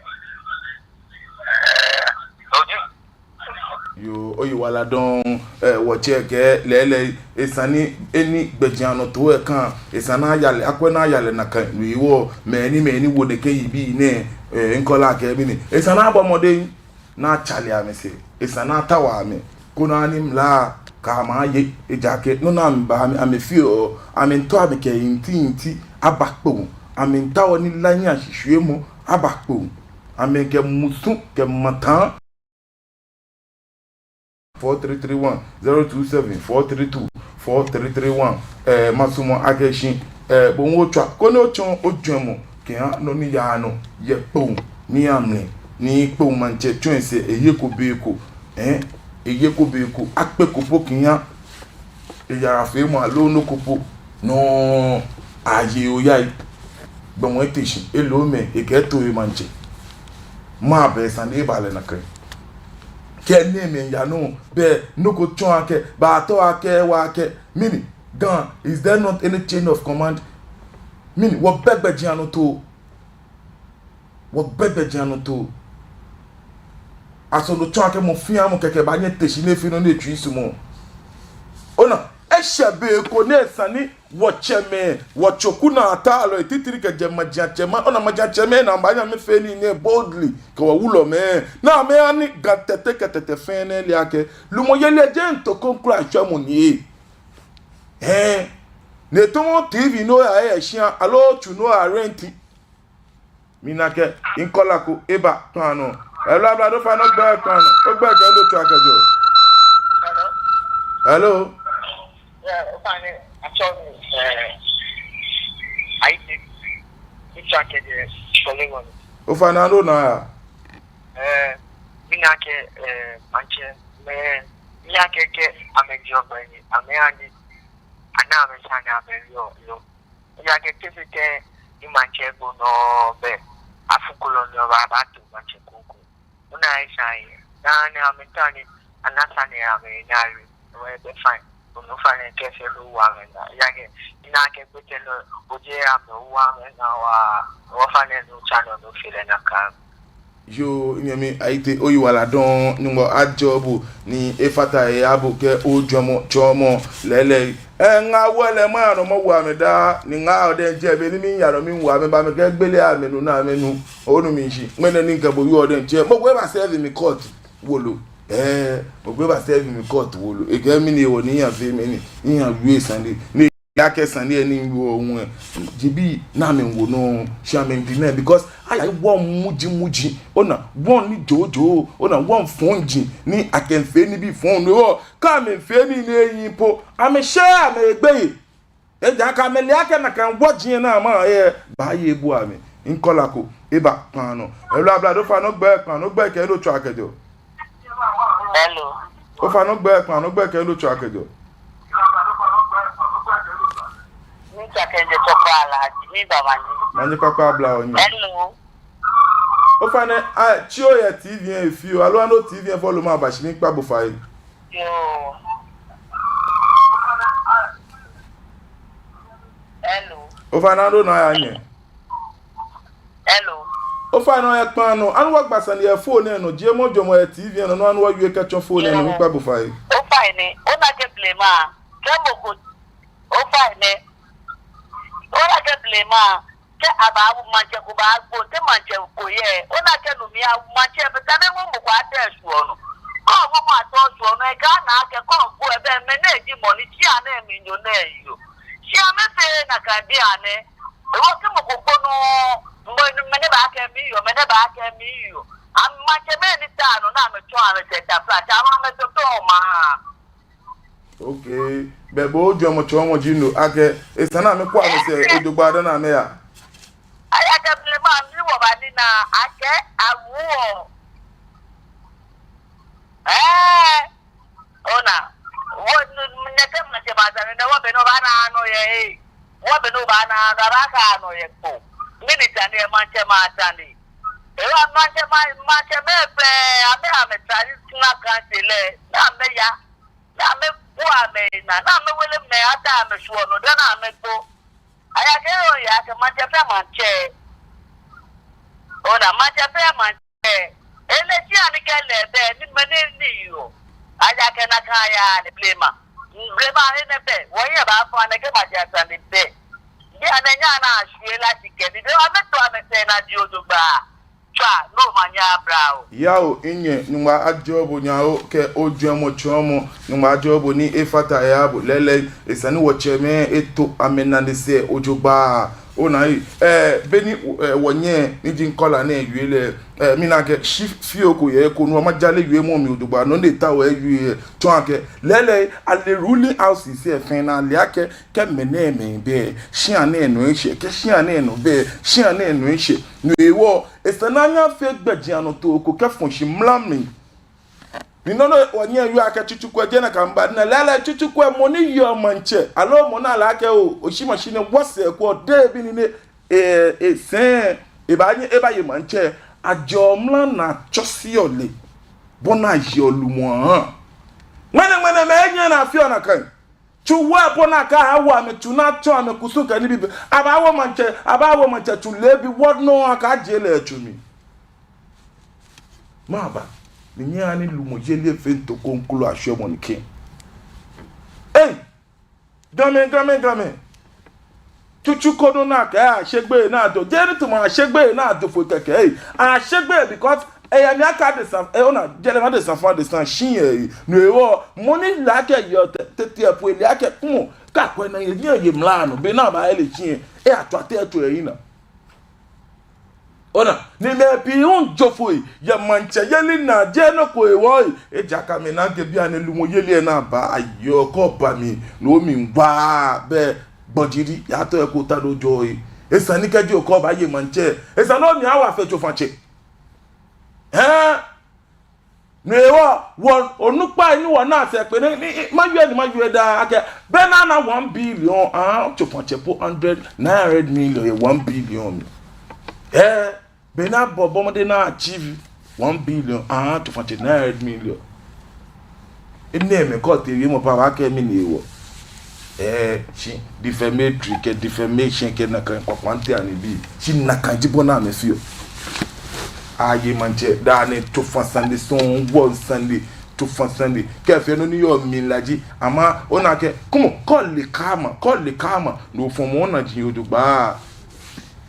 Eh, oji. Yoo, oyiwaladɔŋŋ, eh, wɔtsɛ kɛ lɛɛlɛŋ, esa ni eni gbɛjianɔtoo lɛ kã, esa ni aya lɛ, akwɛ ni aya lɛ nakai, no hewɔ, mɛi ni, mɛi ni wo nɛkɛ yibii nɛɛ, eh, caller kɛɛ mɛni, esa ni abɔ mɔdɛŋ, ni atsake amɛsɛɛ, esa ni atao amɛ, koni mla kɛ amɛ aye, ejaakɛ, nɔ ni amɛba, amɛ, amɛfeɔ, amɛmiitao amɛkɛ yinti, yinti, aba Kpone, amɛmiitao ni lanyɛ shishwiemɔ, aba Kpone, amɛkɛ musu, kɛ mata, four three three one, zero two seven four three two four three three one. Eh, masumɔ akɛ shi, eh, bo hu otswa koni otsɔɔ ojwɛŋmɔ kɛha nɔ ni yaa nɔ yɛ Kpone mli, ni Kpone maŋtsɛ tsɔ esɛɛ, eyeko be ko, eh, eyeko be ko, akpeko po kɛha eyarafeemɔ aloo nɔ ko po nɔ, aye oya. Gbɔmɔ ete shi, elomɛi ekɛɛ eto emaŋtsɛ. Mɛɛ be sane eba lɛ nakai? Kɛ nɛɛmɛi yaa nɔ, be nɔ ko tsɔɔ akɛ, baatɔ akɛ, wa akɛ. Mɛni, Ga, is there not any chain of command? Mɛni, wɔbɛ gbɛjianɔtoo? Wɔbɛ gbɛjianɔtoo? Aso no tsɔɔ akɛ mɔ fɛɛ mɔ kɛkɛ baanyɛ ete shi ni efee nɔ ni etsui sumɔɔ? Ona, eshɛ be ko ni esa ni wɔtsɛmɛi, wɔtsokunaatalɔi, titri kɛjɛ majiatsɛmɛi, ona, majiatsɛmɛi ni amɛbaanyɛ amɛfee nii nɛɛ boldly kɛ wɔwulɔmɛi, ni amɛha ni Ga Tɛte kɛ Tɛte fɛɛ lɛ ale akɛ lumɔyeli jeee ntoko ŋkula shwɛmɔ ni. Hɛɛ, ni etamɔ T V ni oya yɛ shia, aloo otsu ni oya rent. Mina akɛ, caller ko eba kpaa nɔ. Hello, ablade, ofainɛ ogbɛi kpaa nɔ. Ogbɛi kɛ he ni otswaa kɛjɛɔ. Hello. Hello. Yeah, ofainɛ, atsɛɔ mi, eh, Ayitey. Mitswaa kɛjɛ Korle Gonno. Ofainɛ, he ni onaa yaa? Eh, mina akɛ, eh, maŋtsɛmɛi, mina akɛ kɛ amɛjieɔ gbɛ ni amɛha ni ana amɛ sane ni amɛyɔɔ, yoo. Ejaakɛ te fɛɛ tɛŋŋ ni maŋtsɛ gbo nɔ, be afuko lɛ nɔ ba, baato maŋtsɛ kroko. Ona, esa ni, esa ni amɛta ni ana sane ni amɛnaa awie. Wɔ be fine. Onu fine kɛ fɛɛ lɛ wo amɛnaa. Ejaakɛ mina akɛ gbɛkɛ lɛ, ojɛ amɛ wo amɛnaa waa. Wɔ fine ni otsa nɔ ni ofee lɛ nakai. Yoo, nyɛmi Ayitey, oyiwaladɔŋŋ, Nyɔŋmɔ ajɔɔ bo ni efata he aha bo kɛ ojwɛŋmɔ tsɔɔmɔ lɛɛlɛŋ. Eh, ŋaawoo lɛ, maya nɔ mawo amɛ daa, ni ŋaawoo diɛŋtsɛ be ni miya nɔ miwo amɛ ba, amɛkɛɛ gbele amɛnu ni amɛnu. Onu mishishi, ŋmɛnɛ ni mikɛ bo wieɔ diɛŋtsɛ, mɔ ko eba serve mi court wolo. Eh, mɔ ko eba serve mi court wolo. Ekɛɛ mɛni hewɔ ni miyafee mɛni, miyawie sane ni akɛ sane ni miwieɔ hu, jeee bi ni amɛwo nɔ, shi amɛdeny, because alai wɔŋ muji muji, ona, wɔŋ ni jojo, ona, wɔŋ fɔji ni akɛfeɔ nibii fɔŋ nɔ. Kɛ amɛfee nii ni ehiii po, amɛsheee amɛgbeyei. Ejaakɛ amɛle akɛ nakai wɔji ni amɛyɔɔ baaye ebua amɛ. Caller ko eba kpaa nɔ. Hello, ablade, ofainɛ ogbɛi kpaa nɔ, ogbɛi kɛ he ni otswaa kɛjɛɔ. Hello. Ofainɛ ogbɛi kpaa nɔ, ogbɛi kɛ he ni otswaa kɛjɛɔ. Mitswaa kɛjɛ Tɔkpɔ Alaji, miba Manye. Manye kpakpa abla o nyɛ. Hello. Ofainɛ, a, tsi oyɛ T V lɛ he fioo, aloo ano T V lɛ volume aba shi, miikpa bo fai. Yoo. Hello. Ofainɛ, he ni onaa yaa nyɛ? Hello. Ofainɛ, oyɛ kpaa nɔ. He ni wɔgba sane yɛ phone lɛ nɔ, jiemɔ jɔɔmɔ yɛ T V lɛ nɔ, he ni wɔwie kɛtsɔ phone lɛ nɔ, miikpa bo fai. Ofainɛ, ona akɛ blema, kɛ mɔ ko, ofainɛ, ona akɛ blema, kɛ abaawo maŋtsɛ ko baagbo, te maŋtsɛ ko yɛ, ona akɛ no mli awo maŋtsɛ, bɛ tane wo mɔ ko atɛ shwuɔ nɔ. Kɛ owo mɔ atɛ shwuɔ nɔ, ekɛɛ ana akɛ kɛ ogbo lɛ, bɛ mɛni ji mɔ ni tsia nɛɛ mli nyo nɛɛ yoo. Shi amɛfeee nakai bianɛ. Ewo kɛ mɔ ko gbo nɔ, mɔ, mɛni baakɛɛ mi yoo, mɛni baakɛɛ mi yoo. Amɛ maŋtsɛmɛi ni taa nɔ ni amɛtsɔ amɛsɛɛ taflatsɛ, amɛ amɛtɔtɔ ma. Okay. Bɛ bo ojwɛŋmɔ tsɔɔmɔ ji no akɛ, esa ni amɛkɔ amɛsɛɛ ojogbaŋŋ dani amɛya. Ejaakɛ blema mli wɔbaana akɛ awuɔ. Ɛɛ. Ona, wɔ, nɛkɛ maŋtsɛmɛi asane nɛɛ, wɔ be ni obaana nɔ yɛ he. Wɔ be ni obaana nɔ, abaaka nɔ yɛ kpo. Mɛni sane yɛ maŋtsɛmɛi asane? Ewa maŋtsɛmɛi, maŋtsɛmɛi fɛɛ, amɛ, amɛ traditional council lɛ, ni amɛya, ni amɛkpɔ amɛnaa, ni amɛwele mɛi atɛ amɛshwuɔ nɔ, dani amɛgbo. Ejaakɛ oyɛ akɛ maŋtsɛ fɛɛ maŋtsɛ. Ona, maŋtsɛ fɛɛ maŋtsɛ. Ele shi ani kɛ lɛ bɛ ni mɛni ni yoo. Ejaakɛ nakai yaa ni blema. Blema he nɛɛ bɛ. Wɔyɛ baafo anɛ kɛ maŋtsɛ asane bɛ. Bianɛ nyɛna shwie lɛ shi kɛ ni bɛ amɛto amɛsɛɛ naa jogbaŋŋ. Tswa, ni omanye abla o. Yoo, minyɛ, Nyɔŋmɔ ajɔɔ bo, nyɛ hu kɛ ojwɛŋmɔ tsɔɔmɔ, Nyɔŋmɔ ajɔɔ bo ni efata he aha bo. Lɛɛlɛŋ, esa ni wɔtsɛmɛi ato amɛnane sɛɛ ojogbaŋŋ. Ona ei, eh, beni, eh, wɔnyɛ ni ji caller nɛɛ wie lɛ, eh, mina akɛ shi fioo ko yɛ eko nɔ, maja lɛ wiemɔ mli jogbaŋŋ, nɔ ni etaoɔ ewie lɛ, tsɔɔ akɛ lɛɛlɛŋ, ale ruling houses lɛ fɛɛ ni ale akɛ, kɛ mɛnɛmɛi bɛ, shia nɛɛ nɔ eshɛ, kɛ shia nɛɛ nɔ bɛ, shia nɛɛ nɔ eshɛ. No hewɔ, esa ni anyɛ afee gbɛjianɔtoo ko kɛfɔ shi mla mli. Ni nɔ ni wɔnyɛ wie akɛ tsutsu ko lɛ jeee nakai miiba. Ni lɛɛlɛŋ tsutsu ko lɛ, mɔ ni yeɔ maŋtsɛ, aloo mɔ ni ale akɛ oo, oshi mashi nɛɛ wɔsɛɛ ko lɛ, be ni nɛɛ, eh, eh, sɛɛ, ebaanyɛ ebaye maŋtsɛ, ajɛɔ mla ni atsɔseɔ lɛ, bɔ ni ayeɔ lumɔ ahã. Ŋmɛnɛŋmɛnɛ mɛi enyɔ ni afeɔ nakai. Tsu wɔ po ni akɛwo amɛ tsu ni atsɔɔ amɛ kusum kɛ nibii. Abaawo maŋtsɛ, abaawo maŋtsɛ tsu leebi wɔ nɔ akɛjie lɛ tsu mli. Maba, ni nyɛhaa ni lumɔyeli efee ntoko ŋkolo ashwɛ mɔ ni kɛ. Ei! Gamɛi, Gamɛi, Gamɛi. Tsutsu ko nɔ ni akɛɛ ashe gbeyei ni ado. Jeee ni tamɔ ashe gbeyei ni ado foi kɛkɛ, ei. Ashe gbeyei because eyɛ mli akɛ adesa, eh, ona, jɛlɛ ma adesa fã, adesa shi, ei. No hewɔ, mɔ ni le akɛ yeɔ tɛ, tɛ, tɛ, po ele akɛ, kpɔmɔ, kɛ akwɛ ni eye, ni eye mla nɔ, be ni abaaye lɛ shi, ei, atswa tɛ, atswa eyi naa. Ona, ni mɛi pii hu jo foi yɛ maŋtsɛyeli naa, jeee nɔ ko hewɔ, ei. Ejaakɛ amɛna akɛ bianɛ lumɔyeli lɛ ni aba, ayoo, kɛ oba mli, no mli wa bɛ gbɔjiri, yatɔ eko ta do jɔ, ei. Esa ni kɛji okɛɛ obaaye maŋtsɛ, esa ni omli awa fe tsofatsɛ. Hɛɛ? No hewɔ, wɔ onukpai ni wɔna sɛɛ kpɛnɛ, ni, ni, mawie ni mawie daa akɛ, be ni ana one billion, ah, tsofatsɛ po hundred, nine hundred million yɛ one billion mli. Eh, be ni abɔ, bɔ mɔdɛŋ ni a achieve one billion, ah, tsofatsɛ nine hundred million. Enɛɛmɛi kɛ otee wiemɔ pɛ abaakɛɛ mɛni hewɔ. Eh, shi defamatory kɛ defamation kɛ nakai kpakpa ntɛ ani bi. Shi nakai ji bɔ ni amɛfeɔ. Aye maŋtsɛ, daa nɛɛ tsofa sane sɔŋŋ, wɔ sane, tsofa sane. Kɛ efee nɔ ni yɔɔ mli la ji, ama ona akɛ, kpɔmɔ, kɛ ole karma, kɛ ole karma, no ofɔmɔ onaji jogbaŋŋ.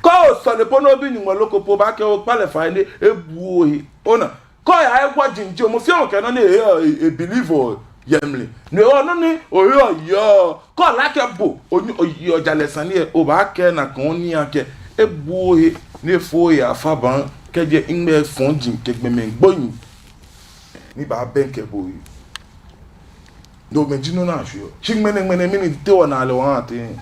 Kɛ osɔle po ni obi Nyɔŋmɔ loko po, obaakɛɛ okpa lɛ fai ni ebu ohe. Ona, kɛ oya ewa jinjin, mɔ fɛɛ mɔ kɛ nɔ ni e, e, e believe yɛ mli. No hewɔ nɔ ni oheɔ yeɔ, kɛ ole akɛ bo, o, oyeɔ jalɛ sane lɛ, obaakɛɛ nakai ni akɛ ebu ohe, ni efo ohe afa baŋ, kɛjɛ ŋmɛi fɔji kɛ gbɔmɛi gbonyo ni baabɛŋkɛ bo lɛ. No mli ji nɔ ni ashwieɔ. Shi ŋmɛnɛŋmɛnɛ mɛni tee wɔnaa lɛ wɔhaa tɛŋŋ?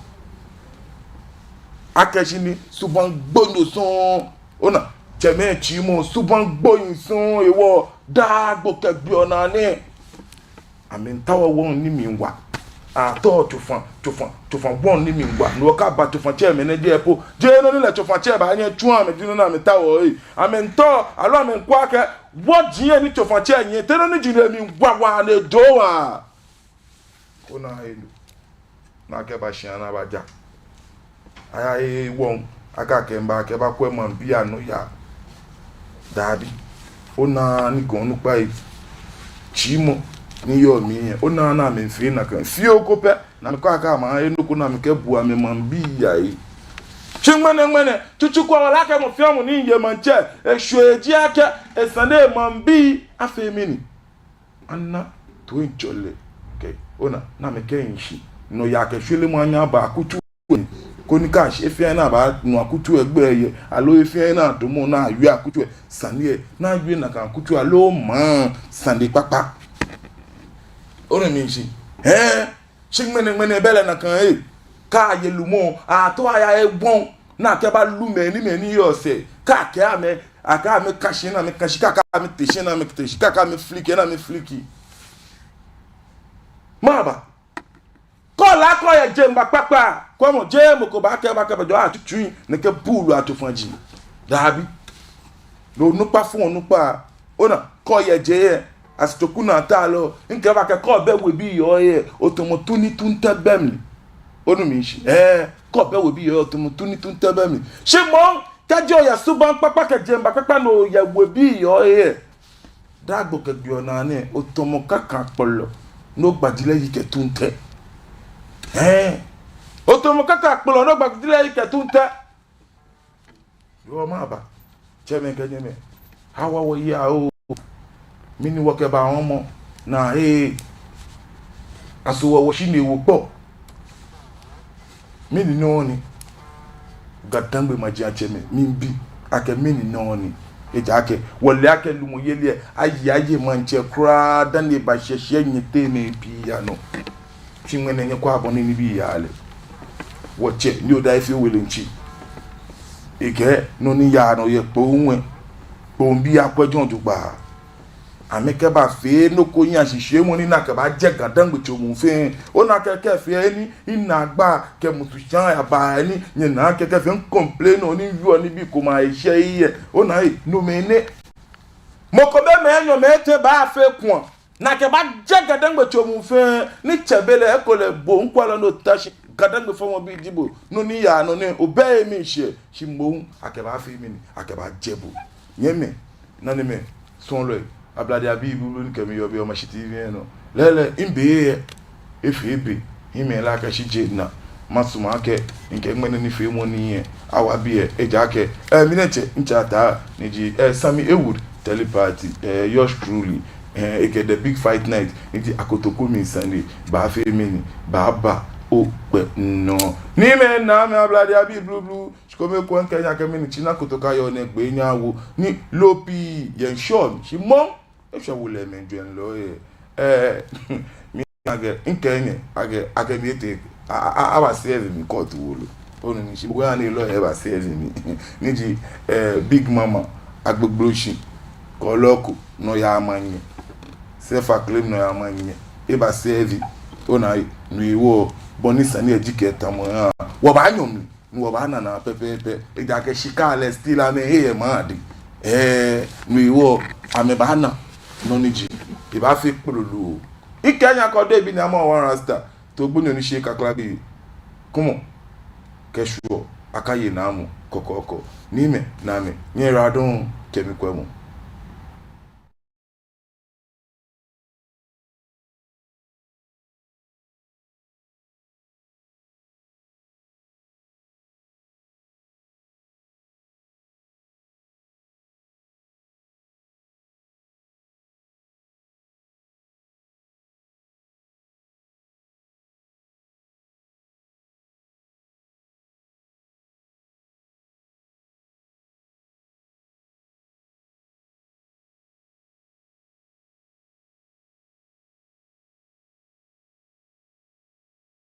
Akɛ shi ni subaŋ gbonyo sɔŋŋ. Ona, tsɛmɛi tsiimɔ subaŋ gbonyo sɔŋŋ hewɔ daa gbo kɛ gbi onaa nɛɛ. Amɛmiitao wɔŋ ni mli wa. Atao tsofa, tsofa, tsofa wɔŋ ni mli wa. No hewɔ kɛ aba tsofatsɛmɛi nɛɛ jɛi po, jeee nɔ ni lɛ tsofatsɛ baanyɛ atsu amɛ ji nɔ ni amɛtaoɔ, ei. Amɛmiitao, aloo amɛmiikwɛ akɛ, wɔji lɛ ni tsofatsɛ nyiɛ, te nɔ ni ji lɛ mli wa waa ni ejo waa. Koni ahe nu. Ni akɛba shia ni abaja. Aya ewo wɔŋ, akɛ akɛmiiba akɛbakwɛ maŋbii anɔyaa. Dabi. Onaaa ni gɔŋ onukpai tsiimɔ ni yɔɔ mli lɛ, onaaa ni amɛmiifee nakai fioo ko pɛ. Ni amɛkɛɔ akɛ amɛhe nɔ ko ni amɛkɛbu amɛmaŋbii ahe. Shi ŋmɛnɛŋmɛnɛ, tsutsu ko wɔle akɛ mɔ fɛɛ mɔ ni ye maŋtsɛ, eshwee ji akɛ, esa ni emaŋbii afee mɛni? Ana toiŋjɔlɛ kɛ, ona, ni amɛkɛhi shi. Nɔyaa kɛ shwelemɔ anyɛ aba akutso lɛ. Koni kɛ shi he fɛɛ ni abaanu akutso lɛ gbɛi lɛ, aloo he fɛɛ ni atamɔ ni awie akutso lɛ sane lɛ, ni awie nakai akutso lɛ, aloo maŋ sane kpakpa. Onu mishishi? Hɛɛ, shi ŋmɛnɛŋmɛnɛ bɛ lɛ nakai, ei. Kɛ aye lumɔ, atao aya ewo wɔŋ, ni akɛbalu mɛi ni mɛi ni yɔɔ sɛɛ, kɛ akɛ amɛ, akɛ amɛka shi ni amɛka shi, kɛ akɛ amɛte shi ni amɛte shi, kɛ akɛ amɛfliki ni amɛfliki. Maba. Kɛ ole akɛ oyɛ jeŋba kpakpa, kwɛmɔ, jeee mɔ ko baakɛɛ, baakɛɛ bɛ jɔ atsutsu ni kɛ buulu atsofa ji. Dabi. No onukpa fɔŋ onukpa. Ona, kɛ oyɛ jeŋ lɛ, as Toku Naatalɔ, mikɛɛ bo akɛ kɛ obɛ webii yɛ ohe lɛ, otamɔ tu ni tu ntɛ bɛ mli. Onu mishishi? Ɛɛ, kɛ obɛ webii yɛ ohe lɛ, otamɔ tu ni tu ntɛ bɛ mli. Shi moŋ, kɛji oyɛ subaŋ kpakpa kɛ jeŋba kpakpa ni oyɛ webii yɛ ohe lɛ, daa gbo kɛ gbi onaa nɛɛ, otamɔ kaka kpɔlɔ ni ogbaji lɛ yi kɛ tu ntɛ. Ɛɛ, otamɔ kaka kpɔlɔ ni ogbaji lɛ yi kɛ tu ntɛ. Yoo, maba. Tsɛmɛi kɛ nyɛmɛi, hawa wɔyi aa oo. Mɛni wɔkɛba wɔmɔ naa ee. Aso wɔ wɔshi ni ewo kpɔ? Mɛni nɔ ni? Ga-Dangme majiatsɛmɛi, miibi akɛ mɛni nɔ ni. Ejaakɛ wɔle akɛ lumɔyeli lɛ aye aye maŋtsɛ kwraa dani eba shɛ shi nyɛteŋ mɛi pii anɔ. Shi ŋmɛnɛ nyɛkwɛa bɔ ni nibii yaa lɛ. Wɔtsɛ ni oda efee wele ŋtsi, ekɛɛ nɔ ni yaa nɔ yɛ Kpone, Kponebii akwɛ jogbaŋŋ. Amɛkɛbafee nɔ ko yɛ ashishiumɔ ni akɛbaajɛ Ga-Dangme tso muu fɛɛ. Ona akɛ kɛfee ni inaagba kɛ musu shaa yaba ni nyɛnaa kɛ kɛfee complain ni yɔɔ nibii komɛi ahe shi yɛ. Ona ei, nomɛi nɛ. Mɔ ko bɛ mɛi enyɔ mɛi etɛ baafee kua ni akɛbaajɛ Ga-Dangme tso muu fɛɛ, ni tsɛ be lɛ ekolɛ bo ŋkwɛlɔ ni ota shi Ga-Dangme fɔmɔbi ji bo, nɔ ni yaa nɔ nɛɛ obɛ emli shɛ, shi moŋ akɛbaafee mɛni, akɛbaajɛ bo. Nyɛmimɛi, nanemɛi, suɔlɔi, Ablade abii blublu ni kɛ mi yɔɔ biɛ yɛ Omashi T V lɛ nɔ. Lɛɛlɛŋ, mibe lɛ efee be, hiɛmɛɛ lɛ akɛ shi je naa. Masumɔ akɛ mikɛ ŋmɛnɛ nifeemɔ nɛɛ awa biɛ, ejaakɛ, eh, mi diɛŋtsɛ, mitsɛ Ataa, ni ji, eh, Sammy Haywood, Telepathy, eh, yours truly, eh, ekɛ The Big Fight Night, ni ji akotoku mli sane, baafee mɛni, baaba okpɛ nɔ. Ni mɛi, nanemɛi, Ablade abii blublu, shikome ekoŋŋ mikɛɛ nyɛ akɛ mɛni, China Kotoka yɔɔ nɛɛ gbɛ nyɛ awo, ni loo pii yɛ ŋshɔ mli, shi moŋ eshwɛ wolɛmɛi jwɛŋlɔ yɛ. Eh, mi akɛ, mikɛɛ nyɛ akɛ, akɛ mi etee, a, a, a, aba serve mi court wolo. Onu ni shi mɔ ko yɛ ni lawyer eba serve mi. Ni ji, eh, Big Mama Agbogbloshie, kɔlɔko, nɔyaa manyɛ. Self acclaim nɔyaa manyɛ. Eba serve. Ona ei, no hewɔ, bɔ ni sane lɛ ji kɛtamɔ yaa, wɔbaanyɔ mli. Ni wɔbaana naa pɛpɛɛpɛ. Ejaakɛ shika lɛ still amɛhe yɛ maŋ adɛŋ. Eh, no hewɔ amɛbaana nɔ ni ji. Ebaafee kpololo. Mikɛɛ nyɛ akɛ Odehe bi ni amɔ One Rasta, to gbonyo ni shi kakla bi. Kumɔ. Kɛ shwuɔ, akaye naa mɔ kɔkɔɔkɔ. Ni mɛi, nanemɛi, nyɛyiwaladɔŋŋ kɛ mikwɛmɔ.